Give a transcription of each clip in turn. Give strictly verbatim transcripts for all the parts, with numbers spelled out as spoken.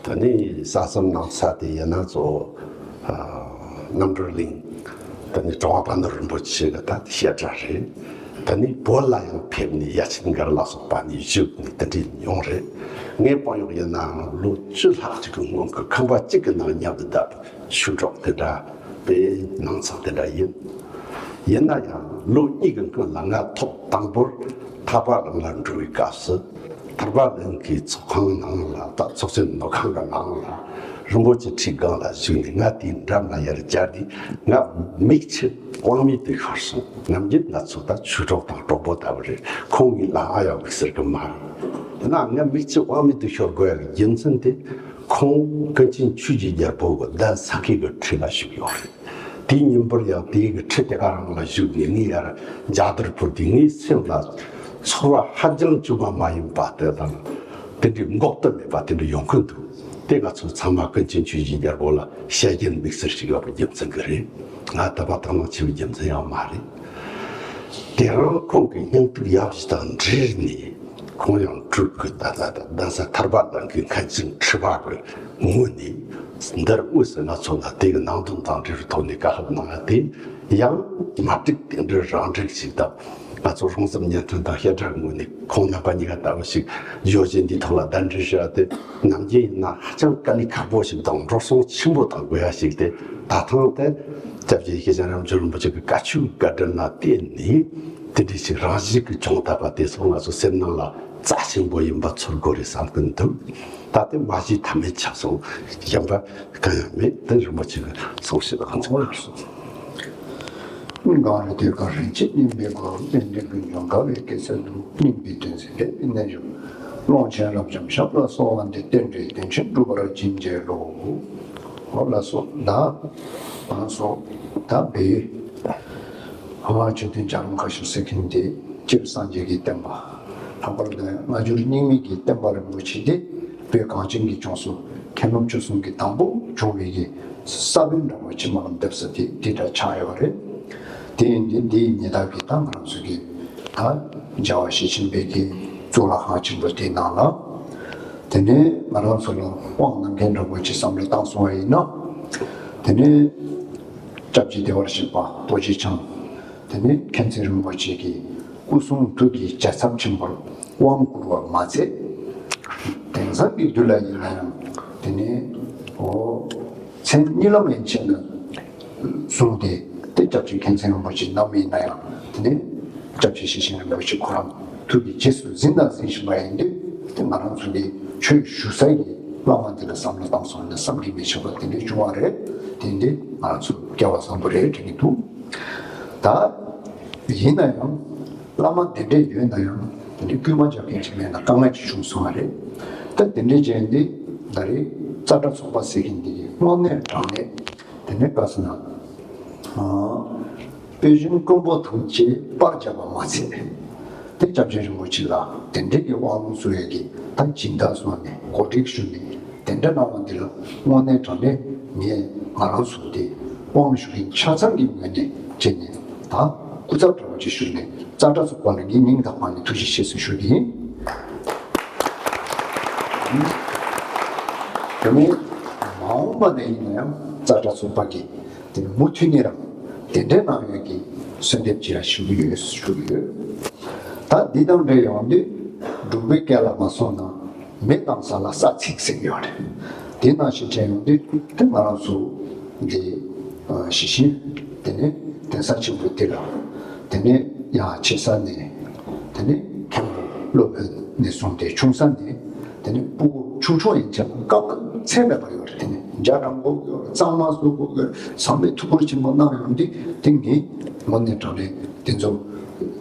ད་ནི་ས་མཚམས་ནང་ས་དེ་ཡིན་ན་གཙོ་བོ་རྣམ་གྲོལ་གླིང་། ད་ནི་གྲུབ་དབང་དཔལ་ལྡན་རིན་པོ་ཆེ་གི་ད་བཤད་གྲྭ་རེད། ད་ནི་བོད་ལ་ཡང་ཕེབས་ནས་ཡ་ཆེན་སྒར་ལ་སོགས་པ་ནས་བཞུགས་ནས་དེ་འདྲའི་མྱོང་རེད། ངའི་དཔང་ཡོག་ཡིན་ནའང་ལོ་བཅུ་ལྷག་ཅིག་གི་སྔོན་གྱི་ཁང་པ་གཅིག་གི་ནང་མཉམ་དུ་བསྡད་པ་ཆོས་གྲོགས་དེ་འདྲ་དཔེ་ནང་ཚང་དེ་འདྲ་ཡིན། ཡིན་ན་ཡང་ལོ་གཉིས་ཀྱི་སྔོན་ལ་ང་ཐོག་དང་པོར་ཐར་པ་གླིང་ལ་འགྲོ་བའི་སྐབས་སུ། ཐར་པ་གླིང་གི་ཚོགས་ཁང་ནང་ལ་ད་ཚོགས་ཆེན་ནོར་ཁང་གི་ནང་ལ་རིན་པོ་ཆེ་ཁྲི་སྒང་ལ་བཞུགས་ནས། ང་དེའི་འགྲམ་ལ་ཡར་བཅར་དུས་ང་མིག་ཆུ་དབང་མེད་དུ་ཤོར་སོང་། ནམ་རྒྱུན་ང་ཚོ་ད་ཆོས་གྲོགས་དང་གྲོགས་པོ་ལྟ་བུ་རེད། ཁོང་གིས་ལ་ཨ་ཡ་དམིགས་བསལ་གྱི་མ་རེད། ཡིན་ན་ང་མིག་ཆུ་དབང་མེད་དུ་ཤོར་དགོས་ཡག་གི་རྒྱུ་མཚན་དེ། ཁོང་ཀུན་མཁྱེན་ཆོས་ཀྱི་རྒྱལ་པོ་གི་གདན་ས་ཁུལ་གྱི་ཁྲི་ལ་བཞུགས་ཡོད་རེད། དེའི་ཉིན་པར་ཡང་དེའི་གི་ཁྲི་དེ་ག་རང་ལ་བཞུགས་ནས་ངས་ཡར་མཇལ་དར་ཕུལ་དུས། ངའི་སེམས་ལ་ཚོར་བ་ཧ་ཅང་བཅོས་མ་མ་ཡིན་པ་དེ་དང་། དེ་འདྲའི་འགོག་ཏུ་མེད་པ་དེ་འདྲ་ཡོང་གི་འདུག་དེ་ང་ཚོ་ཚང་མ་ཀུན་མཁྱེན་ཆོས་ཀྱི་རྒྱལ་པོ་ལ་ཞལ་རྒྱུན་དམིགས་བསལ་ཞིག་ཡོད་པའི་རྒྱུ་མཚན་གྱིས་རེད། ང་དད་པ་དག་སྣང་ཆེ་བའི་རྒྱུ་མཚན་ཡང་མ་རེད། དེ་རིང་ཁོང་གི་སྙིང་སྟོབས་ཡབ་གཞིས་དང་འབྲེལ་ནས། ཁོང་ཡང་སྤྲུལ་སྐུ་ད་ལྟ་གདན་ས་ཐར་པ་གླིང་གི་མཁན་ཆེན་ཁྲི་པ་གི་ངོས་ནས། འདིར་དངོས་སུ་ང་ཚོ་ལ་དེ་གི་ནང་དོན་དང་འབྲེལ་བའི་ཐོག་ནས་བཀའ་སློབ་གནང་ཡ་དེ་ཡང་མ་བསྒྲིགས་རྟེན་འབྲེལ་རང་འགྲིག་ཞིག་དང་། ང་ཚོ་རོང་ཟོམ་བརྙན་འཕྲིན་དང་བཤད་གྲྭ་ངོས་ནས་ཁོང་རྣམ་པ་གཉིས་ཀ་ལྟ་བུ་ཞིག་བརྗོད་གཞི་འདིའི་ཐོག་ལ་གདན་འདྲེན་ཞུ་ཡ་དེ། ནམ་རྒྱུན་ཡིན་ན་ཧ་ཅང་དཀའ་ལས་ཁག་པོ་ཞིག་དང་འགྲོ་སོང་ཆེན་པོ་དང་དགོས་ཡ་ཞིག་སྟེ། ད་ཐེངས་དེ་སྐྱབས་རྗེ་ཤེས་བྱ་རབ་འབྱམས་རིན་པོ་ཆེ་གི་བཀའ་ཆོས་བཀའ་དྲིན་ལ་བརྟེན་ནས་དེ་འདྲ་ཞིག་རང་བཞིན་གྱིས་བྱུང་བཏབ་པ་དེ་ཚོ་ང་ཚོ་སེམས་ནང་ལ་རྩ་ཆེན་པོ་ཡིན་པ་ཚོར་དགོས་རེད་བསམ་གྱི་འདུག་ད་དེ་མ་གཞི་མཐའ་མེད་ཆགས་སོང་། གཞན་པ་གང་ཡང་མེད། དེ་རིན་པོ་ཆེ་གི་གསུང་བཤད་ང་ཚོ་ལ་སོང་། གངས་རི་ཐོད་དཀར་རིན་ཆེན་སྙིང་པོའི་གུར། རྟེན་འབྲེལ་ཀུན་འབྱུང་དགའ་བའི་སྐྱེད་ཚལ་དུ། སྙིང་པོའི་དོན་གཟིགས་ལྷ་ཡི་རྣལ་འབྱོར། ཀློང་ཆེན་རབ་འབྱམས་ཞབས་ལ་གསོལ་བ་འདེབས། རྟེན་འབྲེལ་དོན་ཆེན་འགྲུབ་པར་བྱིན་གྱིས་རློབས། འོ་ལགས་སོ། ད་ང་ཚོ་ད་བོད་ཨ་མཆོད་རྟེན་བྱ་རུང་ཁ་ཤོར་ཟེར་མཁན་དེ་སྤྱིར་སངས་རྒྱས་ཀྱི་བསྟན་པ། ལྷག་པར་དུ་སྔ་འགྱུར་རྙིང་མའི་གི་བསྟན་པ་རིན་པོ་ཆེ་དེ་བོད་གངས་ཅན་གྱི་ལྗོངས་སུ་མཁན་སློབ་ཆོས་གསུམ་གྱི་དང་པོ་བྱུང་བའི་གི་ས་བོན་འདྲ་བོ་ཕྱི་མ་ལ་འདེབས་ས་དེ་དེ་འདྲ་ཆགས་ཡོད་རེད། དེ་ཡིན་དུས་འདིའི་ཉེ་འདབས་ཀྱི་ད་ང་རང་ཚོ་གི་ད་རྒྱལ་བ་ཞེ་ཆེན་པའི་གི་གཙུག་ལག་ཁང་ཆེན་པོ་དེའི་ནང་ལ། དེ་ནས་ང་རང་ཚོ་ལ་དབང་གནང་མཁན་འདྲ་བོ་ཅིག་བསམ་བློ་བཏང་སོང་བ་ཡིན་ན། དེ་ནས་སྐྱབས་རྗེ་བདེ་བར་གཤེགས་པ་རྡོ་རྗེ་འཆང་། དེ་ནས་མཁན་ཆེན་རིན་པོ་ཆེ་གི་སྐུ་གསུང་ཐུགས་ཀྱི་རྒྱལ་ཚབ་ཆེན་པོར་དབང་བསྐུར་བ་མ་ཚད། དེང་སང་གི་དུས་ལ་ཡིན་ན་ཡང་དེ་ནས་འོ་མཚན་གཉིད་ལམ་ཡན་ཆད་ནས་བཟུང་སྟེ། དེ་སྐྱབས་རྗེ་མཁན་ཆེན་རིན་པོ་ཆེ་ནམ་ཡིན་ན་ཡང་དེ་ནས་སྐྱབས་རྗེ་ཞེ་ཆེན་རིན་པོ་ཆེ་ཁོ་རང་ཐུགས་ཀྱི་རྗེས་སུ་འཛིན་དང་འཛིན་བཞིན་པ་ཡིན་དུས། དེ་ང་རང་ཚོ་གི་ཆོས་ཞུ་ས་ཀྱི་བླ་མ་འདི་ལ་བསམ་བློ་བཏང་སོང་ན་བསམ་གྱིས་མི་ཁྱབ་པ་དེ་འདྲ་བྱུང་བ་རེད། དེ་འདི་ང་རང་ཚོ་སྐལ་བ་བཟང་པོ་རེད་དྲན་གྱི་འདུག་ད་ཡིན་ན་ཡང་བླ་མ་དེ་འདྲ་ཡོད་ན་ཡང་དེ་འདྲ་བསྐུལ་མ་རྒྱག་མཁན་ཅིག་མེད་ན་དཀའ་ངལ་ཅིག་བྱུང་སོང་བ་རེད། ད་དེ་འདྲ་བྱས་འདི་ད་རེས་ཙ་དྲག་ཚོགས་པ་ཟེར་མཁན་འདི་གི་དངོས་གནས་དྲང་གནས་དེ་འདྲ་དཀའ་སོང་ན། ཨ། དཔེ་གཞུང་དཀོན་པོ་ཐམས་ཅད་པར་བརྒྱབ་པ་མ་ཚད། དེ་སྐྱབས་རྗེ་རིན་པོ་ཆེ་ལ་དེ་འདྲའི་གི་དབང་ལུང་གསོལ་ཡས་ཀྱི་ད་སྦྱིན་བདག་བཟོས་ནས་གོ་སྒྲིག་ཞུས་ནས་དེ་འདྲ་གནང་བ་འདི་ལ་དངོས་གནས་དྲང་གནས་ངས་ང་རང་ཚོ་དེ་དབང་ཞུ་མཁན་ཆ་ཚང་གི་ངོས་ནས་བྱས་ནས་ད་སྐུ་ཚབ་འདྲ་བོ་ཅིག་ཞུས་ནས་ཙ་དྲག་ཚོགས་པ་ལ་ངས་སྙིང་ཐག་པ་ནས་ཐུགས་རྗེ་ཆེ་ཟེར་ཞུ་གི་ཡིན། དེ་ནས་མ་འོངས་པ་ནས་ཡིན་ན་ཡང་ཙ་དྲག་ཚོགས་པ་གི་དེ་ནི་མུ་མཐུད་ནས་རང་དེ་འདྲའི་གནང་ཡོད་ཀྱི་གསོལ་འདེབས་ཅིག་ཡང་ཞུ་གི་ཡོད་ཞུ་གི་ཡོད། ད་འདི་དང་འབྲེལ་ཡོང་དུས་འབྲུག་པའི་སྐད་ལ་མ་སོང་ན་མེ་བཏང་ས་ལ་ས་ཚིག་ཟེར་གྱི་ཡོད་རེད། དེ་ནང་བཞིན་དྲན་ཡོང་དུས་དེ་ང་རང་ཚོ་འདི་ཞི་ཞིང་དེ་ནས་གདན་ས་ཆེན་པོ་དེ་ལ་དེ་ནས་ཡང་ཆེ་ས་ནས་དེ་ནས་མཁན་པོ་སློབ་དཔོན་ནས་བཟུང་སྟེ་ཆུང་ས་ནས། དེ་ནས་སྤུ་གུ་ཆུང་ཆུང་ཡན་ཆད་སྐབས་ཚད་མེད་པ་ཡོད་རེད། དེ་ནས་ཇ་འགྲམ་དགོས་ཀྱི་ཡོད་རེད། གཙང་མ་བཟོ་དགོས་ཀྱི་ཡོད་རེད། ཚང་མས་ཐུགས་ཁུར་ཆེན་པོ་གནང་ཡོང་དུས་དེ་ངས་དངོས་གནས་དྲང་གནས་དེ་ཚོ་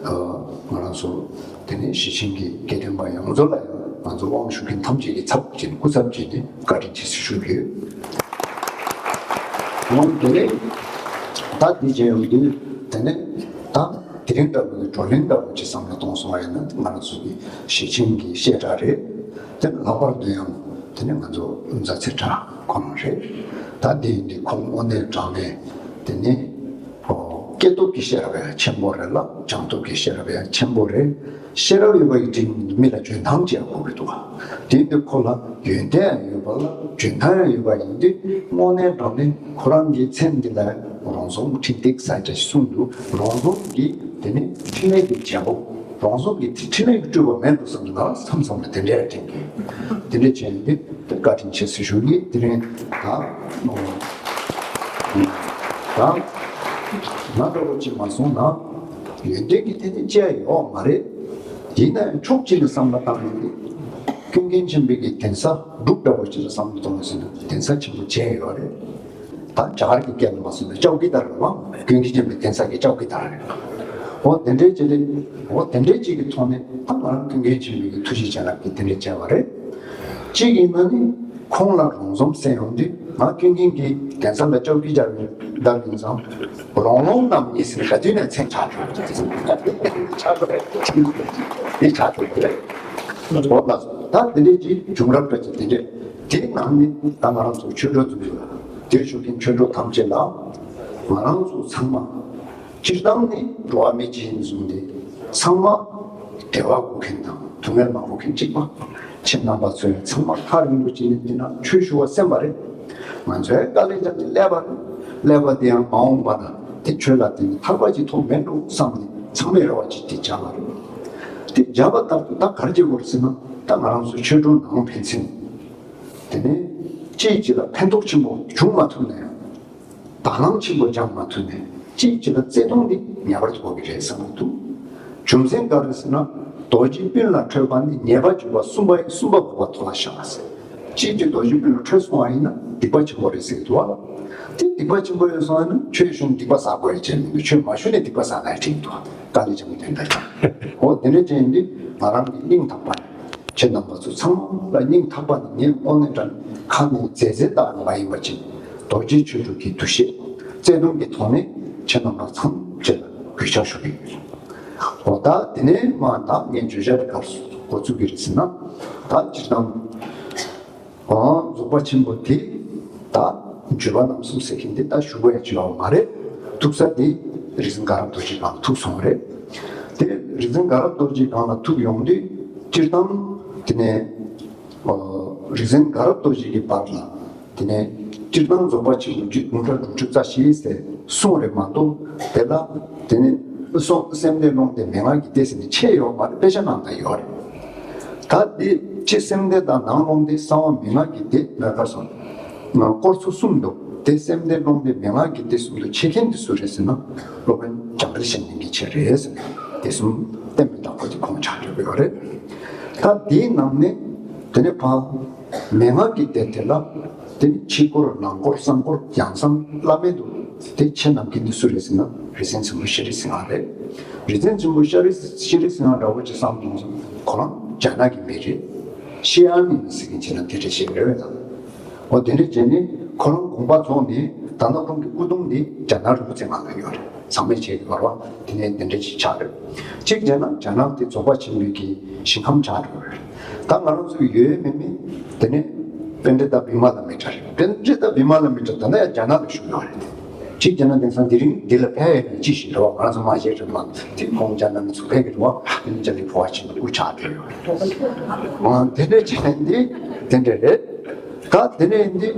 ང་རང་ཚོ་དེ་ནས་ཞི་ཆེན་གྱི་དགེ་ལྡན་པ་ཡོངས་རྫོགས་ལ་ཡང་ང་ཚོ་དབང་ཞུ་མཁན་ཐམས་ཅད་ཀྱི་ཚབ་བྱས་ནས་སྐུ་ཚབ་བྱས་ནས་བཀའ་དྲིན་ཆེ་ཞུ་གི་ཡོད། ཡང་དེ་ནས་ད་དེ་བྱས་ཡོང་དུས་དེ་ནས་ད། དེ་རིང་འདྲ་བོ་གི་བགྲོ་གླེང་འདྲ་བོ་ཅིག་བསམ་བློ་གཏོང་སོང་བ་ཡིན་ན་ང་རང་ཚོ་གི་ཞི་ཆེན་གྱི་བཤད་གྲྭ་རེད། དེ་ལྷག་པར་དུ་ཡང་དེ་ནི་ང་ཚོ་མཛའ་བརྩེ་གྲྭ་ཁོ་རང་རེད། ད་དེ་ཡིན་དུས་ཁོང་དངོས་གནས་དྲང་གནས་དེ་ནི་ཨོ་ སྐྱེ་སྟོབས་ཀྱི་ཤེས་རབ་ཡང་ཆེན་པོ་རེད་ལ། སྦྱང་སྟོབས་ཀྱི་ཤེས་རབ་ཡང་ཆེན་པོ་རེད། ཤེས་རབ་ཡོད་པ་ཡི་དྲིན་མི་ལ་འཇོན་ཐང་ཅིག་དགོས་ཀྱི་འདུག་དེ་ཡིན་དུས་ཁོ་ལ་ཡོན་ཏན་ཡང་ཡོད་པ་ལ་འཇོན་ཐང་ཡང་ཡོད་པ་ཡིན་དུས། དངོས་གནས་དྲང་གནས་ཁོ་རང་གི་མཚན་འདི་ལ་རོང་ཟོམ་འཕྲིན་སྟེགས་ཟེར་ཅིག་གསུངས་འདུག་རོང་ཟོམ་གྱི་དེ་ནི་འཕྲིན་ལས་ཀྱི་བྱེད་པོ། རོང་ཟོམ་གྱི་འཕྲིན་ལས་ཀྱི་སྤྲུལ་པ་མེད་འགྲོ་བསམ་གྱི་ལ། མཚམས་མཚམས་ལ་དེ་འདྲའི་དྲན་གྱི། དེ་འདྲའི་བྱས་ནས་དེ་བཀའ་དྲིན་ཆེ་ཟེར་ཞུ་གི། དེ་རིང་ད་ད་ང་འདྲ་བོ་ཅིག་མ་སོང་ན་ཡོན་ཏན་གྱི་ཐད་ནས་ཅི་ཡང་ཡོད་མ་རེད། ཡིན་ན་ཡང་ཕྱོགས་གཅིག་ནས་བསམ་བློ་བཏང་ཡོང་དུས། ཀུན་མཁྱེན་ཆེན་པོའི་གི་གདན་ས་འབྲུག་འདྲ་བོ་ཅིག་ལ་བསམ་བློ་གཏོང་བ་ཟེར་ན་གདན་ས་ཆེན་པོ་མཇལ་ཡོད་རེད། ད་རྒྱ་གར་གྱི་སྐད་ལ་མ་སོང་ན་ཅའོ་ཀི་དར་རེད་བ། ཀུན་མཁྱེན་ཆེན་པོའི་གདན་ས་གི་ཅའོ་ཀི་དར་རེད། འོ་དེ་འདྲའི་ཅིག་རེད། འོ་དེ་འདྲའི་ཅིག་གི་ཐོག་ནས་ད་ང་རང་ཀུན་མཁྱེན་ཆེན་པོའི་གི་ཐུགས་རྗེ་བྱིན་རླབས་ཀྱིས་དེ་འདྲའི་མཇལ་བ་རེད། གཅིག་ཡིན་ན་ནི་ཁོང་ལ་རོང་ཟོམ་ཟེར་ཡོང་དུས། ང་ཀུན་མཁྱེན་གྱི་གདན་ས་ལ་ཅའོ་ཀི་སྦྱར་བའི་བརྡ་ཡིན་ཙང་། རོང་ལོང་རྣམ་གཉིས་ཟེར་ག་དུས་ནས་མཚན་ཆགས་འགྲོ། ཆགས་འགྲོ་རེད། འདི་ཆགས་འགྲོ་རེད། འོ་ལགས་སོ། ད་འདི་འདྲའི་ཅིག་བྱུང་རབས་འདྲ་ཅིག་དེ་འདྲས། དེའི་ནང་ནས་ད་ང་རང་ཚོ་ཆོས་གྲོགས་ཚོ་ཡོད་ལ། འདིར་བཞུགས་མཁན་ཆོས་གྲོགས་ཐམས་ཅད་ལ། ང་རང་ཚོ་ཚང་མ་སྤྱིར་བཏང་ནི་འགྲོ་བ་མི་སྤྱི་ཡིན་བཟུང་སྟེ། ཚང་མ་བདེ་བ་དགོས་མཁན་དང་སྡུག་བསྔལ་མ་དགོས་མཁན་གཅིག་པ། ཁྱེད་རྣམ་པ་ཚོས་ཚང་མ་ཐག་རིང་པོ་ཅིག་ནས་འདི་ན་ཆོས་ཞུ་བ་གསན་པ་རེད། ང་ཚོའི་དཀའ་ལས་བརྒྱབ་ནས་སླེབས་པ་རེད། སླེབས་པ་དེ་ཡང་མ་འོངས་པ་ན་དེ་ཆོས་ལ་བརྟེན་ནས་ཐར་པ་ཅིག་ཐོབ་མེད་འགྲོ་བསམ་ནས་ཚང་མས་རེ་བ་ཅིག་དེ་བརྒྱབ་པ་རེད། དེ་བརྒྱབ་པ་ལྟར་དུ་ད་ག་རེ་བྱེད་དགོས་རེད་ཟེར་ན། ད་ང་རང་ཚོ་ཆོས་གྲོགས་ནང་ཕན་ཚུན། དེ་ནས་གཅིག་གཅིག་ལ་ཕན་ཐོགས་ཆེན་པོ་བྱུང་མ་ཐུབ་ན་ཡང་། དང་བླངས་ཆེན་པོ་སྦྱང་མ་ཐུབ་ནས་གཅིག་གཅིག་ལ་བརྩེ་དུང་འདི་ངེས་པར་དུ་དགོས་ཀྱི་རེད་བསམ་གྱི་འདུག་རྒྱུ་མཚན་ག་རེ་ཟེར་ན། རྡོ་རྗེ་སྤུན་ལ་འཕྲོད་པ་ནི། ཉེས་པ་བྱུང་བ་གསུམ་པ་ཡི། གསུམ་པ་འགོག་པ་མཐོལ་ལ་བཤགས་པ་ཟེར། གཅིག་གཅིག་རྡོ་རྗེ་སྤུན་ལ་འཕྲོད་སོང་བ་ཡིན་ན་སྡིག་པ་ཆེན་པོ་རེད་ཟེར་གྱི་འདུག་བ། དེ་སྡིག་པ་ཆེན་པོ་ཡོད་སོང་བ་ཡིན་ན་ཆོས་གཞུང་སྡིག་པ་བསགས་དགོས་ཡ་ཅན་མི་འདུག་ཆོས་མ་ཞུས་ནས་སྡིག་པ་བསགས་ན་ཡང་འགྲིག་འདུག་དཀའ་ལས་ཆེན་པོ་དེ་འདྲ་ཅིག་འོ་དེ་འདྲ་ཅན་ཡིན་དུས་ང་རང་གི་སྙིང་ཐག་པ་ནས། ཁྱེད་རྣམ་པ་ཚོ་ཚང་མ་ལ་སྙིང་ཐག་པ་ནས་ངས་དངོས་གནས་དྲང་ཁ་ནས་མཛེས་མཛེས་ལྟ་བུ་མ་ཡིན་པ་ཅིག་རྡོ་རྗེ་ཆོས་གྲུབ་ཀྱི་འདུ་ཤེས་བརྩེ་དུང་གི་ཐོག་ནས་ཁྱེད་རྣམ་པ་ཚང་མ་ལ་གུས་ཕྱག་ཞུ་གི་ཡོད། འོ་ད་དེ་ནས་མ་ད་ངས་བརྗོད་བྱ་དེ་ག་རེ་འགོ་ཚུགས་ཀྱི་རེད་ཟེར་ན། ད་སྤྱིར་བཏང་། འོ་རྫོགས་པ་ཆེན་པོ་དེ་ད་འཇུག་པ་རྣམ་གསུམ་ཟེར་མཁན་དེ་ད་ཞུ་དགོས་ཡ་ཅིག་ཡོད་མ་རེད། ཐུག་ས་དེ་རིག་འཛིན་དགའ་རབ་རྡོ་རྗེ་སྒང་ལ་ཐུག་སོང་བ་རེད། དེ་རིག་འཛིན་དགའ་རབ་རྡོ་རྗེ་སྒང་ལ་ཐུག་ཡོང་དུས་སྤྱིར་བཏང་དེ་ནས། ཨོ། རིག་འཛིན་དགའ་རབ་རྡོ་རྗེ་གི་བར་ལ། དེ་ནས་སྤྱིར་བཏང་རྫོགས་པ་ཆེན་པོ་རྒྱུད་འབུམ་ཕྲག་དྲུག་ཅུ་རྩ་བཞི་ཟེར་གསུངས་རེད་མ་གཏོགས། དེ་ལ་དེ་ནས་སོ་སེམས་འདས་ཀློང་འདས་མན་ངག་གི་སྡེ་ཟེར་ནས་ཕྱེ་ཡོད་མ་རེད། དཔེ་ཆ་ནང་ད་ཡོད་རེད། ད་དེ་ཕྱི་སེམས་འདས་དང་ནང་ཀློང་འདས་གསང་བ་མན་ངག་གི་སྡེ་ལ་ཁ་སོང་། སྐོར་ཚོ་གསུམ་འདུག་དེ་སེམས་འདས་ཀློང་འདས་མན་ངག་གི་སྡེ་གསུམ་དུ་ཕྱེ་མཁན་དེ་སུ་རེད་ཟེར་ན། སློབ་དཔོན་འཇམ་དཔལ་གཞན་ཕན་གྱི་ཆེད་རེད་ཟེར་ནས་སྡེ་གསུམ་བསྟན་པའི་བདག་པོ་དེ་ཁོང་ཆགས་བསྡད་ཡོད་རེད། ད་དེའི་ནང་ནས་དེ་ནས་ཕར་མན་ངག་གི་སྡེ་དེ་ལ་དེ་ནི་ཕྱི་སྐོར་ནང་སྐོར་གསང་སྐོར་ཡང་གསང་བླ་མེད་དུ་དེ་ཆེ་རྣམས་ཀྱི་འདི་སུ་རེད་ཟེར་ན། རིག་འཛིན་ཆེན་པོ་ཤྲཱི་སིང་ཧ་རེད། རིག་འཛིན་ཆེན་པོ་ཤྲཱི་ཤྲཱི་སིང་ཧ་འདྲ་བོ་ཅིག་བསམ་བློ་གཏོང་ཙང་ཁོ་རང་རྒྱ་ནག་གི་མི་རེད། ཤེ་ཨ་མི་ཟེར་མཁན་ཅིག་ན་དེ་འདྲ་ཞིག་རེད་པས་ད། འོ་དེ་འདྲ་བྱས་ནས་ཁོ་རང་དགོངས་པ་རྫོགས་ནས་ད་ནང་ཁོང་གི་སྐུ་གདུང་འདི་རྒྱ་ནག་རིན་པོ་ཆེ་ནང་ལ་ཡོད་རེད། ཚང་མས་བྱས་ཀྱི་བར་བ་དེ་ནས་དེ་འདྲ་ཅིག་ཆགས་རེད། གཅིག་བྱས་ན་རྒྱ་ནག་དེ་རྫོགས་པ་ཆེན་པོའི་གི་ཞིང་ཁམས་ཆགས་འགྲོ་རེད། ད་ང་རང་ཚོ་ཡོད་མེད་མེད་དེ་ནས་པཎྜི་ཏ་བི་མ་ལ་མི་ཏྲ་རེད། པཎྜི་ཏ་བི་མ་ལ་མི་ཏྲ་ད་ལྟ་ཡང་རྒྱ་ནག་ལ་བཞུགས་ཡོད་རེད། གཅིག་བྱས་ན་དེང་སང་དེ་རིང་འདི་ལ་ཕེབས་ཡས་ནས་ཅི་ཞིག་རེད་བ། ང་རང་ཚོ་མ་ཤེས་རེད་མ་དེ་ཁོང་རྒྱ་ནག་ནས་ཚུར་ཕེབས་ཀྱི་རེད་བ། དེ་ནས་རྒྱ་མིའི་ཕོ་བ་ཆེན་པོ་སྐུ་ཆགས་བསྡད་ཡོད་རེད། འོ་དེ་འདྲ་བྱས་ནས་དེ་འདྲ་རེད། ད་དེ་ནས་འདི།